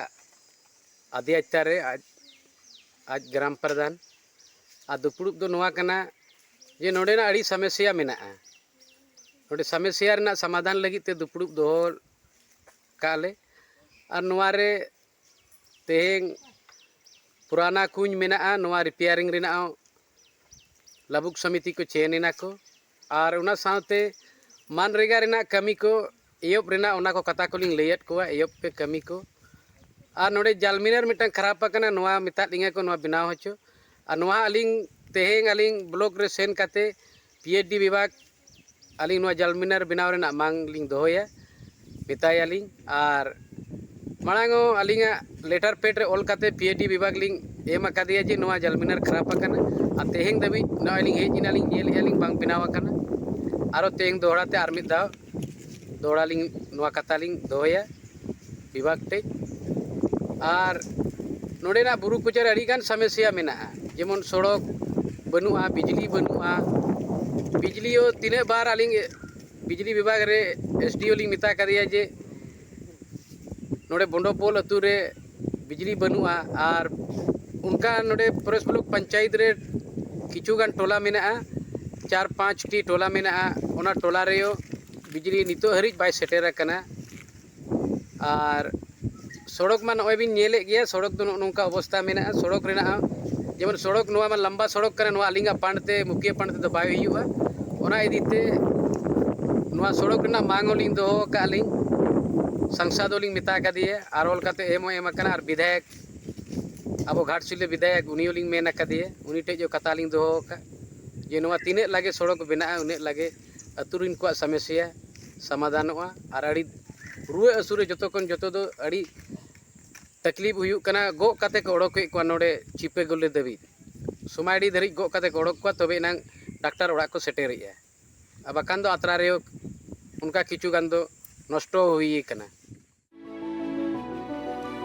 ᱟᱫᱷᱭᱟᱪᱟᱨ ᱨᱮ ᱟᱡ ᱟᱡ ᱜᱨᱟᱢ ᱯᱨᱚᱫᱷᱟᱱ᱾ ᱟᱨ ᱫᱩᱯᱲᱩᱵ ᱫᱚ ᱱᱚᱣᱟ ᱠᱟᱱᱟ ᱡᱮ ᱱᱚᱰᱮᱱᱟᱜ ᱟᱹᱰᱤ ᱥᱚᱢᱚᱥᱥᱟ ᱢᱮᱱᱟᱜᱼᱟ᱾ ᱱᱚᱰᱮ ᱥᱚᱢᱚᱥᱥᱟ ᱨᱮᱱᱟᱜ ᱥᱚᱢᱟᱫᱷᱟᱱ ᱞᱟᱹᱜᱤᱫ ᱛᱮ ᱫᱩᱯᱲᱩᱵ ᱫᱚᱦᱚ ᱠᱟᱜᱼᱟ ᱞᱮ᱾ ᱟᱨ ᱱᱚᱣᱟ ᱨᱮ ᱛᱮᱦᱮᱧ ᱯᱩᱨᱟᱱᱟ ᱠᱩᱧ ᱢᱮᱱᱟᱜᱼᱟ, ᱱᱚᱣᱟ ᱨᱤᱯᱮᱭᱟᱨᱤᱝ ᱨᱮᱱᱟᱜ ᱦᱚᱸ ᱞᱟᱹᱵᱩᱠ ᱥᱚᱢᱤᱛᱤ ᱠᱚ ᱪᱮᱱ ᱮᱱᱟ ᱠᱚ᱾ ᱟᱨ ᱚᱱᱟ ᱥᱟᱶᱛᱮ ᱢᱟᱱᱨᱮᱜᱟ ᱨᱮᱱᱟᱜ ᱠᱟᱹᱢᱤ ᱠᱚ ᱮᱦᱚᱵ ᱨᱮᱱᱟᱜ ᱚᱱᱟ ᱠᱚ ᱠᱟᱛᱷᱟ ᱠᱚᱞᱤᱧ ᱞᱟᱹᱭᱟᱫ ᱠᱚᱣᱟ, ᱮᱦᱚᱵ ᱯᱮ ᱠᱟᱹᱢᱤ ᱠᱚ᱾ ᱟᱨ ᱱᱚᱰᱮ ᱡᱟᱞᱢᱤᱱᱟᱨ ᱢᱤᱫᱴᱟᱝ ᱠᱷᱟᱨᱟᱯ ᱟᱠᱟᱱᱟ, ᱱᱚᱣᱟ ᱢᱮᱛᱟᱫ ᱞᱤᱧᱟ ᱠᱚ ᱱᱚᱣᱟ ᱵᱮᱱᱟᱣ ᱦᱚᱪᱚ᱾ ᱟᱨ ᱱᱚᱣᱟ ᱟᱹᱞᱤᱧ ᱛᱮᱦᱮᱧ ᱟᱹᱞᱤᱧ ᱵᱞᱚᱠ ᱨᱮ ᱥᱮᱱ ᱠᱟᱛᱮ ᱯᱤ ᱮᱭᱤᱪ ᱰᱤ ᱵᱤᱵᱷᱟᱜᱽ ᱟᱹᱞᱤᱧ ᱱᱚᱣᱟ ᱡᱟᱞᱢᱤᱱᱟᱨ ᱵᱮᱱᱟᱣ ᱨᱮᱱᱟᱜ ᱢᱟᱝ ᱞᱤᱧ ᱫᱚᱦᱚᱭᱟ, ᱢᱮᱛᱟᱭᱟᱞᱤᱧ᱾ ᱟᱨ ᱢᱟᱲᱟᱝ ᱦᱚᱸ ᱟᱹᱞᱤᱧᱟᱜ ᱞᱮᱴᱟᱨ ᱯᱮᱰ ᱨᱮ ᱚᱞ ᱠᱟᱛᱮ ᱯᱤ ᱮᱭᱤᱪ ᱰᱤ ᱵᱤᱵᱷᱟᱜᱽ ᱞᱤᱧ ᱮᱢ ᱟᱠᱟᱫᱮᱭᱟ ᱡᱮ ᱱᱚᱣᱟ ᱡᱟᱞᱢᱤᱱᱟᱨ ᱠᱷᱟᱨᱟᱯ ᱟᱠᱟᱱᱟ᱾ ᱟᱨ ᱛᱮᱦᱮᱧ ᱫᱷᱟᱹᱵᱤᱡ ᱱᱚᱜᱼᱚᱭ ᱞᱤᱧ ᱦᱮᱡ ᱮᱱᱟ, ᱞᱤᱧ ᱧᱮᱞᱮᱫᱼᱟ ᱞᱤᱧ ᱵᱟᱝ ᱵᱮᱱᱟᱣ ᱟᱠᱟᱱᱟ᱾ ᱟᱨᱚ ᱛᱮᱦᱮᱧ ᱫᱚᱦᱲᱟ ᱛᱮ ᱟᱨ ᱢᱤᱫ ᱫᱷᱟᱣ ᱫᱚᱦᱲᱟ ᱞᱤᱧ ᱱᱚᱣᱟ ᱠᱟᱛᱷᱟ ᱞᱤᱧ ᱫᱚᱦᱚᱭᱟ ᱵᱤᱵᱷᱟᱜᱽ ᱴᱷᱮᱡ᱾ ᱟᱨ ᱱᱚᱰᱮᱱᱟᱜ ᱵᱩᱨᱩ ᱠᱚᱪᱟ ᱨᱮ ᱟᱹᱰᱤ ᱜᱟᱱ ᱥᱚᱢᱚᱥᱥᱟ ᱢᱮᱱᱟᱜᱼᱟ, ᱡᱮᱢᱚᱱ ᱥᱚᱲᱚᱠ ᱵᱟᱹᱱᱩᱜᱼᱟ, ᱵᱤᱡᱽᱞᱤ ᱵᱟᱹᱱᱩᱜᱼᱟ᱾ ᱵᱤᱡᱽᱞᱤ ᱦᱚᱸ ᱛᱤᱱᱟᱹᱜ ᱵᱟᱨ ᱟᱹᱞᱤᱧ ᱵᱤᱡᱽᱞᱤ ᱵᱤᱵᱷᱟᱜᱽ ᱨᱮ ᱮᱥ ᱰᱤ ᱳ ᱞᱤᱧ ᱢᱮᱛᱟ ᱠᱟᱫᱮᱭᱟ ᱡᱮ ᱱᱚᱰᱮ ᱵᱚᱱᱰᱚᱯᱳᱞ ᱟᱹᱛᱩ ᱨᱮ ᱵᱤᱡᱽᱞᱤ ᱵᱟᱹᱱᱩᱜᱼᱟ᱾ ᱟᱨ ᱚᱱᱠᱟ ᱱᱚᱰᱮ ᱯᱚᱨᱮᱥ ᱵᱞᱚᱠ ᱯᱚᱧᱪᱟᱭᱮᱛ ᱨᱮ ᱠᱤᱪᱷᱩ ᱜᱟᱱ ᱴᱚᱞᱟ ᱢᱮᱱᱟᱜᱼᱟ, ᱪᱟᱨ ᱯᱟᱸᱪ ᱴᱤ ᱴᱚᱞᱟ ᱢᱮᱱᱟᱜᱼᱟ, ᱚᱱᱟ ᱴᱚᱞᱟ ᱨᱮᱭᱚ ᱵᱤᱡᱽᱞᱤ ᱱᱤᱛᱚᱜ ᱦᱟᱹᱨᱤᱡ ᱵᱟᱭ ᱥᱮᱴᱮᱨ ᱟᱠᱟᱱᱟ᱾ ᱟᱨ ᱥᱚᱲᱚᱠ ᱢᱟ ᱱᱚᱜᱼᱚᱭ ᱵᱤᱱ ᱧᱮᱞᱮᱫ ᱜᱮᱭᱟ, ᱥᱚᱲᱚᱠ ᱫᱚ ᱱᱚᱜᱼᱚ ᱱᱚᱝᱠᱟ ᱚᱵᱚᱥᱛᱟ ᱢᱮᱱᱟᱜᱼᱟ᱾ ᱥᱚᱲᱚᱠ ᱨᱮᱱᱟᱜ ᱦᱚᱸ, ᱡᱮᱢᱚᱱ ᱥᱚᱲᱚᱠ, ᱱᱚᱣᱟ ᱢᱟ ᱞᱟᱢᱵᱟ ᱥᱚᱲᱚᱠ ᱠᱟᱱᱟ, ᱱᱚᱣᱟ ᱟᱹᱞᱤᱧᱟᱜ ᱯᱟᱱᱰ ᱛᱮ, ᱢᱩᱠᱷᱤᱭᱟᱹ ᱯᱟᱱᱰ ᱛᱮᱫᱚ ᱵᱟᱭ ᱦᱩᱭᱩᱜᱼᱟ᱾ ᱚᱱᱟ ᱤᱫᱤ ᱛᱮ ᱱᱚᱣᱟ ᱥᱚᱲᱚᱠ ᱨᱮᱱᱟᱜ ᱢᱟᱝ ᱦᱚᱸᱞᱤᱧ ᱫᱚᱦᱚ ᱟᱠᱟᱫ ᱞᱤᱧ, ᱥᱟᱝᱥᱟᱫ ᱦᱚᱸᱞᱤᱧ ᱢᱮᱛᱟ ᱟᱠᱟᱫᱮᱭᱟ, ᱟᱨ ᱚᱞ ᱠᱟᱛᱮ ᱮᱢ ᱦᱚᱸ ᱮᱢ ᱟᱠᱟᱱᱟ᱾ ᱟᱨ ᱵᱤᱫᱷᱟᱭᱚᱠ, ᱟᱵᱚ ᱜᱷᱟᱴᱥᱤᱞᱟᱹ ᱵᱤᱫᱷᱟᱭᱚᱠ, ᱩᱱᱤ ᱦᱚᱸᱞᱤᱧ ᱢᱮᱱ ᱟᱠᱟᱫᱮᱭᱟ, ᱩᱱᱤ ᱴᱷᱮᱡ ᱦᱚᱸ ᱠᱟᱛᱷᱟ ᱞᱤᱧ ᱫᱚᱦᱚ ᱟᱠᱟᱫ ᱡᱮ ᱱᱚᱣᱟ ᱛᱤᱱᱟᱹᱜ ᱞᱟᱜᱮ ᱥᱚᱲᱚᱠ ᱵᱮᱱᱟᱜᱼᱟ, ᱩᱱᱟᱹᱜ ᱞᱟᱜᱮ ᱟᱹᱛᱩ ᱨᱮᱱ ᱠᱚᱣᱟᱜ ᱥᱚᱢᱚᱥᱥᱟ ᱥᱚᱢᱟᱫᱷᱟᱱᱚᱜᱼᱟ᱾ ᱟᱨ ᱟᱹᱰᱤ ᱨᱩᱣᱟᱹ ᱦᱟᱹᱥᱩ ᱨᱮ ᱡᱚᱛᱚ ᱠᱷᱚᱱ ᱡᱚᱛᱚ ᱫᱚ ᱟᱹᱰᱤ ᱛᱟᱠᱞᱤᱯ ᱦᱩᱭᱩᱜ ᱠᱟᱱᱟ, ᱜᱚᱜ ᱠᱟᱛᱮ ᱠᱚ ᱚᱰᱚᱠᱮᱫ ᱠᱚᱣᱟ ᱱᱚᱰᱮ ᱪᱤᱯᱟᱹᱜᱚᱞᱤ ᱫᱷᱟᱹᱵᱤᱡ᱾ ᱥᱚᱢᱟᱭᱰᱤ ᱫᱷᱟᱹᱨᱤᱡ ᱜᱚᱜ ᱠᱟᱛᱮ ᱠᱚ ᱚᱰᱚᱠ ᱠᱚᱣᱟ, ᱛᱚᱵᱮ ᱮᱱᱟᱝ ᱰᱟᱠᱛᱟᱨ ᱚᱲᱟᱜ ᱠᱚ ᱥᱮᱴᱮᱨᱮᱜᱼᱟ᱾ ᱟᱨ ᱵᱟᱠᱷᱟᱱ ᱫᱚ ᱟᱛᱨᱟ ᱨᱮᱦᱚᱸ ᱚᱱᱠᱟ ᱠᱤᱪᱷᱩ ᱜᱟᱱ ᱫᱚ ᱱᱚᱥᱴᱚ ᱦᱩᱭ ᱟᱠᱟᱱᱟ᱾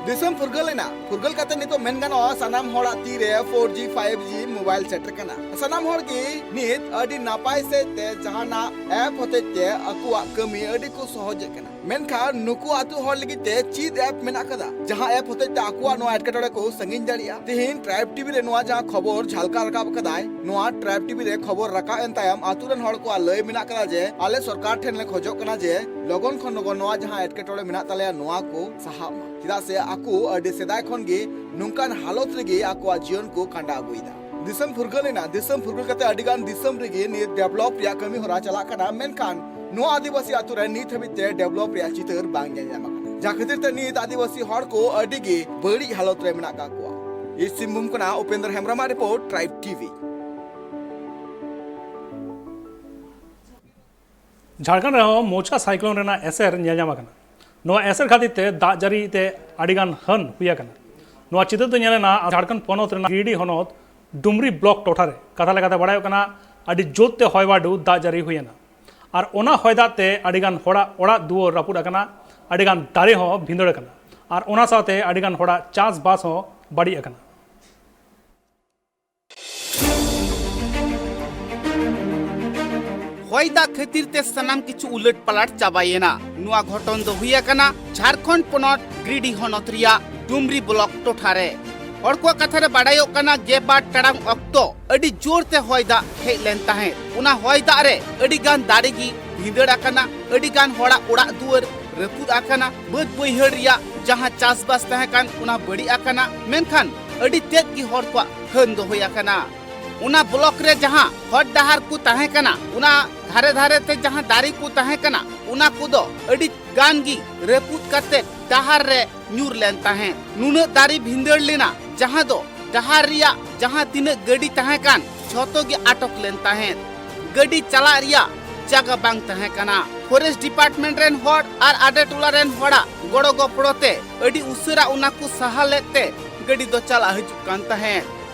ᱫᱤᱥᱚᱢ ᱯᱷᱩᱨᱜᱟᱹᱞ ᱮᱱᱟ᱾ ᱯᱷᱩᱨᱜᱟᱹᱞ ᱠᱟᱛᱮ ᱱᱤᱛᱚᱜ ᱢᱮᱱ ᱜᱟᱱᱚᱜᱼᱟ, ᱥᱟᱱᱟᱢ ᱦᱚᱲᱟᱜ ᱛᱤ ᱨᱮ four G, five G mobile ᱥᱮᱴᱮᱨ ᱠᱟᱱᱟ᱾ ᱥᱟᱱᱟᱢ ᱦᱚᱲ ᱜᱮ ᱱᱤᱛ ᱟᱹᱰᱤ ᱱᱟᱯᱟᱭ ᱥᱮᱫ ᱛᱮ ᱡᱟᱦᱟᱱᱟᱜ ᱮᱯ ᱦᱚᱛᱮᱡ ᱛᱮ ᱟᱠᱚᱣᱟᱜ ᱠᱟᱹᱢᱤ ᱟᱹᱰᱤ ᱠᱚ ᱥᱚᱦᱚᱡᱮᱫ ᱠᱟᱱᱟ᱾ ᱢᱮᱱᱠᱷᱟᱱ ᱱᱩᱠᱩ ᱟᱹᱛᱩ ᱦᱚᱲ ᱞᱟᱹᱜᱤᱫ ᱛᱮ ᱪᱮᱫ ᱮᱯ ᱢᱮᱱᱟᱜ ᱟᱠᱟᱫᱟ, ᱡᱟᱦᱟᱸ ᱮᱯ ᱦᱚᱛᱮᱡ ᱛᱮ ᱟᱠᱚᱣᱟᱜ ᱱᱚᱣᱟ ᱮᱴᱠᱮᱴᱚᱬᱮ ᱠᱚ ᱥᱟᱺᱜᱤᱧ ᱫᱟᱲᱮᱭᱟᱜᱼᱟ? ᱛᱤᱦᱤᱧ ᱴᱨᱟᱭᱤᱵᱽ ᱴᱤᱵᱷᱤ ᱨᱮ ᱱᱚᱣᱟ ᱡᱟᱦᱟᱸ ᱠᱷᱚᱵᱚᱨ ᱡᱷᱟᱞᱠᱟᱣ ᱨᱟᱠᱟᱵ ᱟᱠᱟᱫᱟᱭ, ᱱᱚᱣᱟ ᱴᱨᱟᱭᱤᱵᱽ ᱴᱤᱵᱷᱤ ᱨᱮ ᱠᱷᱚᱵᱚᱨ ᱨᱟᱠᱟᱵ ᱮᱱ ᱛᱟᱭᱚᱢ ᱟᱹᱛᱩ ᱨᱮᱱ ᱦᱚᱲ ᱠᱚᱣᱟᱜ ᱞᱟᱹᱭ ᱢᱮᱱᱟᱜ ᱟᱠᱟᱫᱟ ᱡᱮ ᱟᱞᱮ ᱥᱚᱨᱠᱟᱨ ᱴᱷᱮᱱ ᱞᱮ ᱠᱷᱚᱡᱚᱜ ᱠᱟᱱᱟ ᱡᱮ ᱞᱚᱜᱚᱱ ᱠᱷᱚᱱ ᱞᱚᱜᱚᱱ ᱱᱚᱣᱟ ᱡᱟᱦᱟᱸ ᱮᱴᱠᱮᱴᱚᱬᱮ ᱢᱮᱱᱟᱜ ᱛᱟᱞᱮᱭᱟ, ᱱᱚᱣᱟ ᱠᱚ ᱥᱟᱦᱟᱜ ᱢᱟ, ᱪᱮᱫᱟᱜ ᱥᱮ ᱟᱠᱚ ᱟᱹᱰᱤ ᱥᱮᱫᱟᱭ ᱠᱷᱚᱱ ᱜᱮ ᱱᱚᱝᱠᱟᱱ ᱦᱟᱞᱚᱛ ᱨᱮᱜᱮ ᱟᱠᱚᱣᱟᱜ ᱡᱤᱭᱚᱱ ᱠᱚ ᱠᱷᱟᱸᱰᱟᱣ ᱟᱹᱜᱩᱭᱮᱫᱟ᱾ ᱫᱤᱥᱚᱢ ᱯᱷᱩᱨᱜᱟᱹᱞ ᱮᱱᱟ᱾ ᱫᱤᱥᱚᱢ ᱯᱷᱩᱨᱜᱟᱹᱞ ᱠᱟᱛᱮ ᱟᱹᱰᱤ ᱜᱟᱱ ᱫᱤᱥᱚᱢ ᱨᱮᱜᱮ ᱱᱤᱛ ᱰᱮᱵᱷᱞᱚᱯ ᱨᱮᱭᱟᱜ ᱠᱟᱹᱢᱤ ᱦᱚᱨᱟ ᱪᱟᱞᱟᱜ ᱠᱟᱱᱟ, ᱢᱮᱱᱠᱷᱟᱱ ᱱᱚᱣᱟ ᱟᱹᱫᱤᱵᱟᱹᱥᱤ ᱟᱛᱳ ᱨᱮ ᱱᱤᱛ ᱦᱟᱹᱵᱤᱡ ᱛᱮ ᱰᱮᱵᱷᱞᱚᱯ ᱨᱮᱭᱟᱜ ᱪᱤᱛᱟᱹᱨ ᱵᱟᱝ ᱧᱮᱞ ᱧᱟᱢ ᱟᱠᱟᱱᱟ, ᱡᱟᱦᱟᱸ ᱠᱷᱟᱹᱛᱤᱨ ᱛᱮ ᱱᱤᱛ ᱟᱹᱫᱤᱵᱟᱹᱥᱤ ᱦᱚᱲ ᱠᱚ ᱟᱹᱰᱤ ᱜᱮ ᱵᱟᱹᱲᱤᱡ ᱦᱟᱞᱚᱛ ᱨᱮ ᱢᱮᱱᱟᱜ ᱟᱠᱟᱫ ᱠᱚᱣᱟ᱾ ᱤᱥᱴ ᱥᱤᱝᱵᱷᱩᱢ ᱠᱷᱚᱱᱟᱜ ᱩᱯᱮᱱᱫᱨ ᱦᱮᱢᱵᱨᱚᱢᱟᱜ ᱨᱤᱯᱳᱨᱴ, ᱴᱨᱟᱭᱤᱵᱽ ᱴᱤᱵᱷᱤ᱾ ᱡᱷᱟᱲᱠᱷᱚᱸᱰ ᱨᱮᱦᱚᱸ ᱢᱳᱪᱟ ᱥᱟᱭᱠᱞᱳᱱ ᱨᱮᱱᱟᱜ ᱮᱥᱮᱨ ᱧᱮᱞ ᱧᱟᱢ ᱟᱠᱟᱱᱟ᱾ ᱱᱚᱣᱟ ᱮᱥᱮᱨ ᱠᱷᱟᱹᱛᱤᱨ ᱛᱮ ᱫᱟᱜ ᱡᱟᱹᱲᱤ ᱛᱮ ᱟᱹᱰᱤ ᱜᱟᱱ ᱦᱟᱹᱱ ᱦᱩᱭ ᱟᱠᱟᱱᱟ᱾ ᱱᱚᱣᱟ ᱪᱤᱛᱟᱹᱨ ᱫᱚ ᱧᱮᱞ ᱮᱱᱟ ᱡᱷᱟᱲᱠᱷᱚᱸᱰ ᱯᱚᱱᱚᱛ ᱨᱮᱱᱟᱜ ᱜᱤᱨᱤᱰᱤ ᱦᱚᱱᱚᱛ ᱰᱩᱢᱨᱤ ᱵᱞᱚᱠ ᱴᱚᱴᱷᱟ ᱨᱮ᱾ ᱠᱟᱛᱷᱟ ᱞᱮᱠᱟᱛᱮ ᱵᱟᱲᱟᱭᱚᱜ ᱠᱟᱱᱟ, ᱟᱹᱰᱤ ᱡᱳᱨ ᱛᱮ ᱦᱚᱭ ᱵᱟᱹᱨᱰᱩ ᱫᱟᱜ ᱡᱟᱹᱲᱤ ᱦᱩᱭ ᱮᱱᱟ᱾ ᱟᱨ ᱚᱱᱟ ᱦᱚᱭ ᱫᱟᱜ ᱛᱮ ᱟᱹᱰᱤ ᱜᱟᱱ ᱦᱚᱲᱟᱜ ᱚᱲᱟᱜ ᱫᱩᱣᱟᱹᱨ ᱨᱟᱹᱯᱩᱫ ᱟᱠᱟᱱᱟ, ᱟᱹᱰᱤ ᱜᱟᱱ ᱫᱟᱨᱮ ᱦᱚᱸ ᱵᱷᱤᱸᱫᱟᱹᱲ ᱟᱠᱟᱱᱟ᱾ ᱟᱨ ᱚᱱᱟ ᱥᱟᱶᱛᱮ ᱟᱹᱰᱤ ᱜᱟᱱ ᱦᱚᱲᱟᱜ ᱪᱟᱥᱵᱟᱥ ᱦᱚᱸ ᱵᱟᱹᱲᱤᱡ ᱟᱠᱟᱱᱟ᱾ ᱦᱚᱭ ᱫᱟᱜ ᱠᱷᱟᱹᱛᱤᱨ ᱛᱮ ᱥᱟᱱᱟᱢ ᱠᱤᱪᱷᱩ ᱩᱞᱟᱹᱴ ᱯᱟᱞᱟᱴ ᱪᱟᱵᱟᱭᱮᱱᱟ᱾ ᱱᱚᱣᱟ ᱜᱷᱚᱴᱚᱱ ᱫᱚ ᱦᱩᱭ ᱟᱠᱟᱱᱟ ᱡᱷᱟᱲᱠᱷᱚᱸᱰ ᱯᱚᱱᱚᱛ ᱜᱤᱨᱤᱰᱤ ᱦᱚᱱᱚᱛ ᱨᱮᱭᱟᱜ ᱰᱩᱢᱨᱤ ᱵᱞᱚᱠ ᱴᱚᱴᱷᱟ ᱨᱮ᱾ ᱦᱚᱲ ᱠᱚᱣᱟᱜ ᱠᱟᱛᱷᱟ ᱨᱮ ᱵᱟᱰᱟᱭᱚᱜ ᱠᱟᱱᱟ, ᱜᱮᱞ ᱵᱟᱨ ᱴᱟᱲᱟᱝ ᱚᱠᱛᱚ ᱟᱹᱰᱤ ᱡᱳᱨ ᱛᱮ ᱦᱚᱭ ᱫᱟᱜ ᱦᱮᱡ ᱞᱮᱱ ᱛᱟᱦᱮᱸᱫ᱾ ᱚᱱᱟ ᱦᱚᱭ ᱫᱟᱜ ᱨᱮ ᱟᱹᱰᱤ ᱜᱟᱱ ᱫᱟᱨᱮ ᱜᱮ ᱵᱷᱤᱸᱫᱟᱹᱲ ᱟᱠᱟᱱᱟ, ᱟᱹᱰᱤ ᱜᱟᱱ ᱦᱚᱲᱟᱜ ᱚᱲᱟᱜ ᱫᱩᱣᱟᱹᱨ ᱨᱟᱹᱯᱩᱫ ᱟᱠᱟᱱᱟ, ᱵᱟᱹᱫ ᱵᱟᱹᱭᱦᱟᱹᱲ ᱨᱮᱭᱟᱜ ᱡᱟᱦᱟᱸ ᱪᱟᱥᱵᱟᱥ ᱛᱟᱦᱮᱸ ᱠᱟᱱ, ᱚᱱᱟ ᱵᱟᱹᱲᱤᱡ ᱟᱠᱟᱱᱟ᱾ ᱢᱮᱱᱠᱷᱟᱱ ᱟᱹᱰᱤ ᱛᱮᱫ ᱜᱮ ᱦᱚᱲ ᱠᱚᱣᱟᱜ ᱦᱟᱹᱱ ᱫᱚ ᱦᱩᱭ ᱟᱠᱟᱱᱟ᱾ ᱚᱱᱟ ᱵᱞᱚᱠ ᱨᱮ ᱡᱟᱦᱟᱸ ᱦᱚᱨ ᱰᱟᱦᱟᱨ ᱠᱚ ᱛᱟᱦᱮᱸ ᱠᱟᱱᱟ, ᱚᱱᱟ ᱫᱷᱟᱨᱮ ᱫᱷᱟᱨᱮ ᱛᱮ ᱡᱟᱦᱟᱸ ᱫᱟᱨᱮ ᱠᱚ ᱛᱟᱦᱮᱸ ᱠᱟᱱᱟ, ᱚᱱᱟ ᱠᱚᱫᱚ ᱟᱹᱰᱤ ᱜᱟᱱ ᱜᱮ ᱨᱟᱹᱯᱩᱫ ᱠᱟᱛᱮ ᱰᱟᱦᱟᱨ ᱨᱮ ᱧᱩᱨ ᱞᱮᱱ ᱛᱟᱦᱮᱸᱫ᱾ ᱱᱩᱱᱟᱹᱜ ᱫᱟᱨᱮ ᱵᱷᱤᱸᱫᱟᱹᱲ ᱞᱮᱱᱟ, ᱡᱟᱦᱟᱸ ᱫᱚ ᱰᱟᱦᱟᱨ ᱨᱮᱭᱟᱜ ᱡᱟᱦᱟᱸ ᱛᱤᱱᱟᱹᱜ ᱜᱟᱹᱰᱤ ᱛᱟᱦᱮᱸ ᱠᱟᱱ, ᱡᱷᱚᱛᱚ ᱜᱮ ᱟᱴᱚᱠ ᱞᱮᱱ ᱛᱟᱦᱮᱸᱫ᱾ ᱜᱟᱹᱰᱤ ᱪᱟᱞᱟᱜ ᱨᱮᱭᱟᱜ ᱡᱟᱭᱜᱟ ᱵᱟᱝ ᱛᱟᱦᱮᱸ ᱠᱟᱱᱟ᱾ ᱯᱷᱚᱨᱮᱥᱴ ᱰᱤᱯᱟᱨᱴᱢᱮᱱᱴ ᱨᱮᱱ ᱦᱚᱲ ᱟᱨ ᱟᱰᱮ ᱴᱚᱞᱟ ᱨᱮᱱ ᱦᱚᱲᱟᱜ ᱜᱚᱲᱚ ᱜᱚᱯᱚᱲᱚ ᱛᱮ ᱟᱹᱰᱤ ᱩᱥᱟᱹᱨᱟ ᱚᱱᱟ ᱠᱚ ᱥᱟᱦᱟ ᱞᱮᱫ ᱛᱮ ᱜᱟᱹᱰᱤ ᱫᱚ ᱪᱟᱞᱟᱜ ᱦᱤᱡᱩᱜ ᱠᱟᱱ ᱛᱟᱦᱮᱸᱫ᱾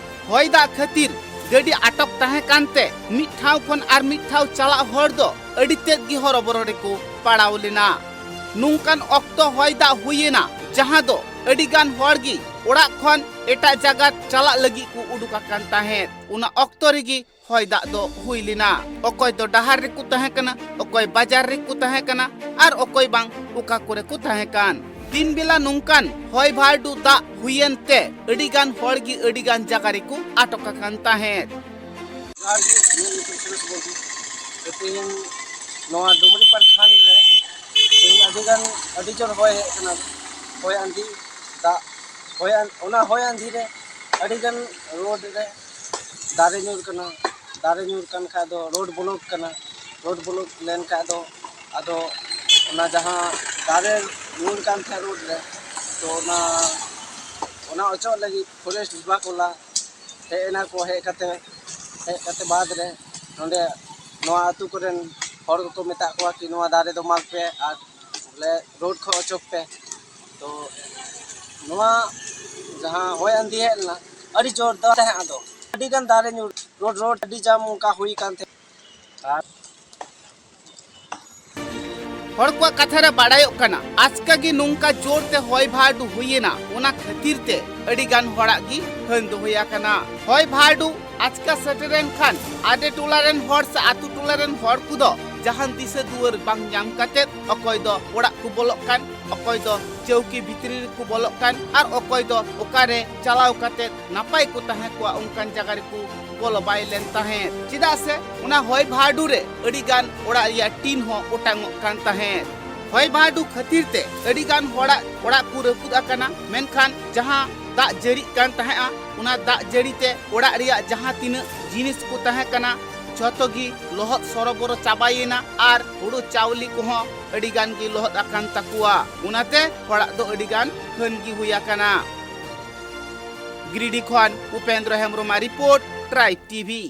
ᱦᱚᱭ ᱫᱟᱜ ᱠᱷᱟᱹᱛᱤᱨ ᱜᱟᱹᱰᱤ ᱟᱴᱚᱠ ᱛᱟᱦᱮᱸ ᱠᱟᱱᱛᱮ ᱢᱤᱫ ᱴᱷᱟᱶ ᱠᱷᱚᱱ ᱟᱨ ᱢᱤᱫ ᱴᱷᱟᱶ ᱪᱟᱞᱟᱜ ᱦᱚᱲ ᱫᱚ ᱟᱹᱰᱤ ᱛᱮᱫ ᱜᱮ ᱦᱚᱨᱚᱵᱚᱨᱚ ᱨᱮᱠᱚ ᱯᱟᱲᱟᱣ ᱞᱮᱱᱟ᱾ ᱱᱚᱝᱠᱟᱱ ᱚᱠᱛᱚ ᱦᱚᱭ ᱫᱟᱜ ᱦᱩᱭᱮᱱᱟ, ᱡᱟᱦᱟᱸ ᱫᱚ ᱟᱹᱰᱤ ᱜᱟᱱ ᱦᱚᱲ ᱜᱮ ᱚᱲᱟᱜ ᱠᱷᱚᱱ ᱮᱴᱟᱜ ᱡᱟᱭᱜᱟ ᱪᱟᱞᱟᱜ ᱞᱟᱹᱜᱤᱫ ᱠᱚ ᱩᱰᱩᱠ ᱟᱠᱟᱱ ᱛᱟᱦᱮᱸᱫ᱾ ᱚᱱᱟ ᱚᱠᱛᱚ ᱨᱮᱜᱮ ᱦᱚᱭ ᱫᱟᱜ ᱫᱚ ᱦᱩᱭ ᱞᱮᱱᱟ᱾ ᱚᱠᱚᱭ ᱫᱚ ᱰᱟᱦᱟᱨ ᱨᱮᱠᱚ ᱛᱟᱦᱮᱸ ᱠᱟᱱᱟ, ᱚᱠᱚᱭ ᱵᱟᱡᱟᱨ ᱨᱮᱠᱚ ᱛᱟᱦᱮᱸ ᱠᱟᱱᱟ, ᱟᱨ ᱚᱠᱚᱭ ᱵᱟᱝ ᱚᱠᱟ ᱠᱚᱨᱮ ᱠᱚ ᱛᱟᱦᱮᱸ ᱠᱟᱱ᱾ ᱫᱤᱱ ᱵᱮᱞᱟ ᱱᱚᱝᱠᱟᱱ ᱦᱚᱭ ᱵᱷᱟᱨᱰᱩ ᱫᱟᱜ ᱦᱩᱭᱮᱱ ᱛᱮ ᱟᱹᱰᱤ ᱜᱟᱱ ᱦᱚᱲ ᱜᱮ ᱟᱹᱰᱤ ᱜᱟᱱ ᱡᱟᱭᱜᱟ ᱨᱮᱠᱚ ᱟᱴᱚᱠ ᱟᱠᱟᱱ ᱛᱟᱦᱮᱸᱫ᱾ ᱡᱚᱦᱟᱨ ᱜᱮ, ᱤᱧᱟᱹᱜ ᱧᱩᱛᱩᱢ ᱥᱩᱨᱮᱥ ᱢᱩᱨᱢᱩ᱾ ᱛᱮᱦᱮᱧ ᱱᱚᱣᱟ ᱰᱩᱢᱨᱤ ᱯᱟᱨᱠᱷᱟᱱ ᱨᱮ ᱛᱮᱦᱮᱧ ᱟᱹᱰᱤ ᱜᱟᱱ, ᱟᱹᱰᱤ ᱡᱳᱨ ᱦᱚᱭ ᱦᱮᱡ ᱠᱟᱱᱟ, ᱦᱚᱭ ᱟᱸᱫᱷᱤ, ᱫᱟᱜ, ᱦᱚᱭ ᱟᱸ-, ᱚᱱᱟ ᱦᱚᱭ ᱟᱸᱫᱷᱤ ᱨᱮ ᱟᱹᱰᱤ ᱜᱟᱱ ᱨᱳᱰ ᱨᱮ ᱫᱟᱨᱮ ᱧᱩᱨ ᱠᱟᱱᱟ᱾ ᱫᱟᱨᱮ ᱧᱩᱨ ᱠᱟᱱ ᱠᱷᱟᱡ ᱫᱚ ᱨᱳᱰ ᱵᱞᱚᱠ ᱠᱟᱱᱟ᱾ ᱨᱳᱰ ᱵᱞᱚᱠ ᱞᱮᱱ ᱠᱷᱟᱡ ᱫᱚ ᱟᱫᱚ ᱚᱱᱟ ᱡᱟᱦᱟᱸ ᱫᱟᱨᱮ ᱧᱩᱨ ᱠᱟᱱ ᱛᱟᱦᱮᱸᱫ ᱨᱳᱰ ᱨᱮ, ᱛᱚ ᱚᱱᱟ, ᱚᱱᱟ ᱚᱪᱚᱜ ᱞᱟᱹᱜᱤᱫ ᱯᱷᱚᱨᱮᱥᱴ ᱵᱤᱵᱷᱟᱜᱽ ᱵᱟᱞᱟ ᱦᱮᱡ ᱮᱱᱟ ᱠᱚ᱾ ᱦᱮᱡ ᱠᱟᱛᱮ, ᱦᱮᱡ ᱠᱟᱛᱮ ᱵᱟᱫᱽ ᱨᱮ ᱱᱚᱰᱮ ᱱᱚᱣᱟ ᱟᱹᱛᱩ ᱠᱚᱨᱮᱱ ᱦᱚᱲ ᱠᱚᱠᱚ ᱢᱮᱛᱟᱜ ᱠᱚᱣᱟ ᱠᱤ ᱱᱚᱣᱟ ᱫᱟᱨᱮ ᱫᱚ ᱢᱟᱜᱽ ᱯᱮ ᱟᱨ ᱵᱚᱞᱮ ᱨᱳᱰ ᱠᱷᱚᱱ ᱚᱪᱚᱜ ᱯᱮ᱾ ᱛᱚ ᱱᱚᱣᱟ ᱡᱟᱦᱟᱸ ᱦᱚᱭ ᱟᱸᱫᱷᱤ ᱦᱮᱡ ᱞᱮᱱᱟ, ᱟᱹᱰᱤ ᱡᱳᱨ ᱫᱟᱜ ᱛᱟᱦᱮᱸ, ᱟᱫᱚ ᱟᱹᱰᱤ ᱜᱟᱱ ᱫᱟᱨᱮ ᱧᱩᱨ, ᱨᱳᱰ, ᱨᱳᱰ ᱟᱹᱰᱤ ᱡᱟᱢ ᱚᱱᱠᱟ ᱦᱩᱭ ᱠᱟᱱ ᱛᱟᱦᱮᱸᱫ᱾ ᱟᱨ ᱦᱚᱲ ᱠᱚᱣᱟᱜ ᱠᱟᱛᱷᱟ ᱨᱮ ᱵᱟᱲᱟᱭᱚᱜ ᱠᱟᱱᱟ, ᱟᱪᱠᱟ ᱜᱮ ᱱᱚᱝᱠᱟ ᱡᱳᱨ ᱛᱮ ᱦᱚᱭ ᱵᱷᱟᱨᱰᱩ ᱦᱩᱭᱮᱱᱟ, ᱚᱱᱟ ᱠᱷᱟᱹᱛᱤᱨ ᱛᱮ ᱟᱹᱰᱤ ᱜᱟᱱ ᱦᱚᱲᱟᱜ ᱜᱮ ᱦᱟᱹᱱ ᱫᱚ ᱦᱩᱭ ᱟᱠᱟᱱᱟ᱾ ᱦᱚᱭ ᱵᱷᱟᱨᱰᱩ ᱟᱪᱠᱟ ᱥᱮᱴᱮᱨᱮᱱ ᱠᱷᱟᱱ ᱟᱰᱮ ᱴᱚᱞᱟ ᱨᱮᱱ ᱦᱚᱲ ᱥᱮ ᱟᱛᱳ ᱴᱚᱞᱟ ᱨᱮᱱ ᱦᱚᱲ ᱠᱚᱫᱚ ᱡᱟᱦᱟᱱ ᱫᱤᱥᱟᱹ ᱫᱩᱣᱟᱹᱨ ᱵᱟᱝ ᱧᱟᱢ ᱠᱟᱛᱮ ᱚᱠᱚᱭ ᱫᱚ ᱚᱲᱟᱜ ᱠᱚ ᱵᱚᱞᱚᱜ ᱠᱟᱱ, ᱚᱠᱚᱭ ᱫᱚ ᱪᱟᱹᱣᱠᱤ ᱵᱷᱤᱛᱨᱤ ᱨᱮᱠᱚ ᱵᱚᱞᱚᱜ ᱠᱟᱱ, ᱟᱨ ᱚᱠᱚᱭ ᱫᱚ ᱚᱠᱟᱨᱮ ᱪᱟᱞᱟᱣ ᱠᱟᱛᱮ ᱱᱟᱯᱟᱭ ᱠᱚ ᱛᱟᱦᱮᱸ ᱠᱚᱜᱼᱟ ᱚᱱᱠᱟᱱ ᱡᱟᱭᱜᱟ ᱨᱮᱠᱚ ᱵᱚᱞᱚ ᱵᱟᱭ ᱞᱮᱱ ᱛᱟᱦᱮᱸᱫ᱾ ᱪᱮᱫᱟᱜ ᱥᱮ ᱚᱱᱟ ᱦᱚᱭ ᱵᱷᱟᱨᱰᱩ ᱨᱮ ᱟᱹᱰᱤ ᱜᱟᱱ ᱚᱲᱟᱜ ᱨᱮᱭᱟᱜ ᱴᱤᱱ ᱦᱚᱸ ᱚᱴᱟᱝᱚᱜ ᱠᱟᱱ ᱛᱟᱦᱮᱸᱫ᱾ ᱦᱚᱭ ᱵᱷᱟᱨᱰᱩ ᱠᱷᱟᱹᱛᱤᱨ ᱛᱮ ᱟᱹᱰᱤ ᱜᱟᱱ ᱦᱚᱲᱟᱜ ᱚᱲᱟᱜ ᱠᱚ ᱨᱟᱹᱯᱩᱫ ᱟᱠᱟᱱᱟ, ᱢᱮᱱᱠᱷᱟᱱ ᱡᱟᱦᱟᱸ ᱫᱟᱜ ᱡᱟᱹᱲᱤᱜ ᱠᱟᱱ ᱛᱟᱦᱮᱸᱫᱼᱟ, ᱚᱱᱟ ᱫᱟᱜ ᱡᱟᱹᱲᱤ ᱛᱮ ᱚᱲᱟᱜ ᱨᱮᱭᱟᱜ ᱡᱟᱦᱟᱸ ᱛᱤᱱᱟᱹᱜ ᱡᱤᱱᱤᱥ ᱠᱚ ᱛᱟᱦᱮᱸ ᱠᱟᱱᱟ, ᱡᱷᱚᱛᱚ ᱜᱮ ᱞᱚᱦᱚᱫ ᱥᱚᱨᱚᱵᱚᱨᱚ ᱪᱟᱵᱟᱭᱮᱱᱟ ᱟᱨ ᱦᱩᱲᱩ ᱪᱟᱣᱞᱮ ᱠᱚᱦᱚᱸ ᱟᱹᱰᱤ ᱜᱟᱱ ᱜᱮ ᱞᱚᱦᱚᱫ ᱟᱠᱟᱱ ᱛᱟᱠᱚᱣᱟ᱾ ᱚᱱᱟᱛᱮ ᱦᱚᱲᱟᱜ ᱫᱚ ᱟᱹᱰᱤ ᱜᱟᱱ ᱦᱟᱹᱱ ᱜᱮ ᱦᱩᱭ ᱟᱠᱟᱱᱟ᱾ ᱜᱤᱨᱤᱰᱤ ᱠᱷᱚᱱ ᱩᱯᱮᱱᱫᱨᱚ ᱦᱮᱢᱵᱨᱚᱢᱟᱜ ᱨᱤᱯᱳᱨᱴ, ᱴᱨᱟᱭᱤᱵᱽ ᱴᱤᱵᱷᱤ᱾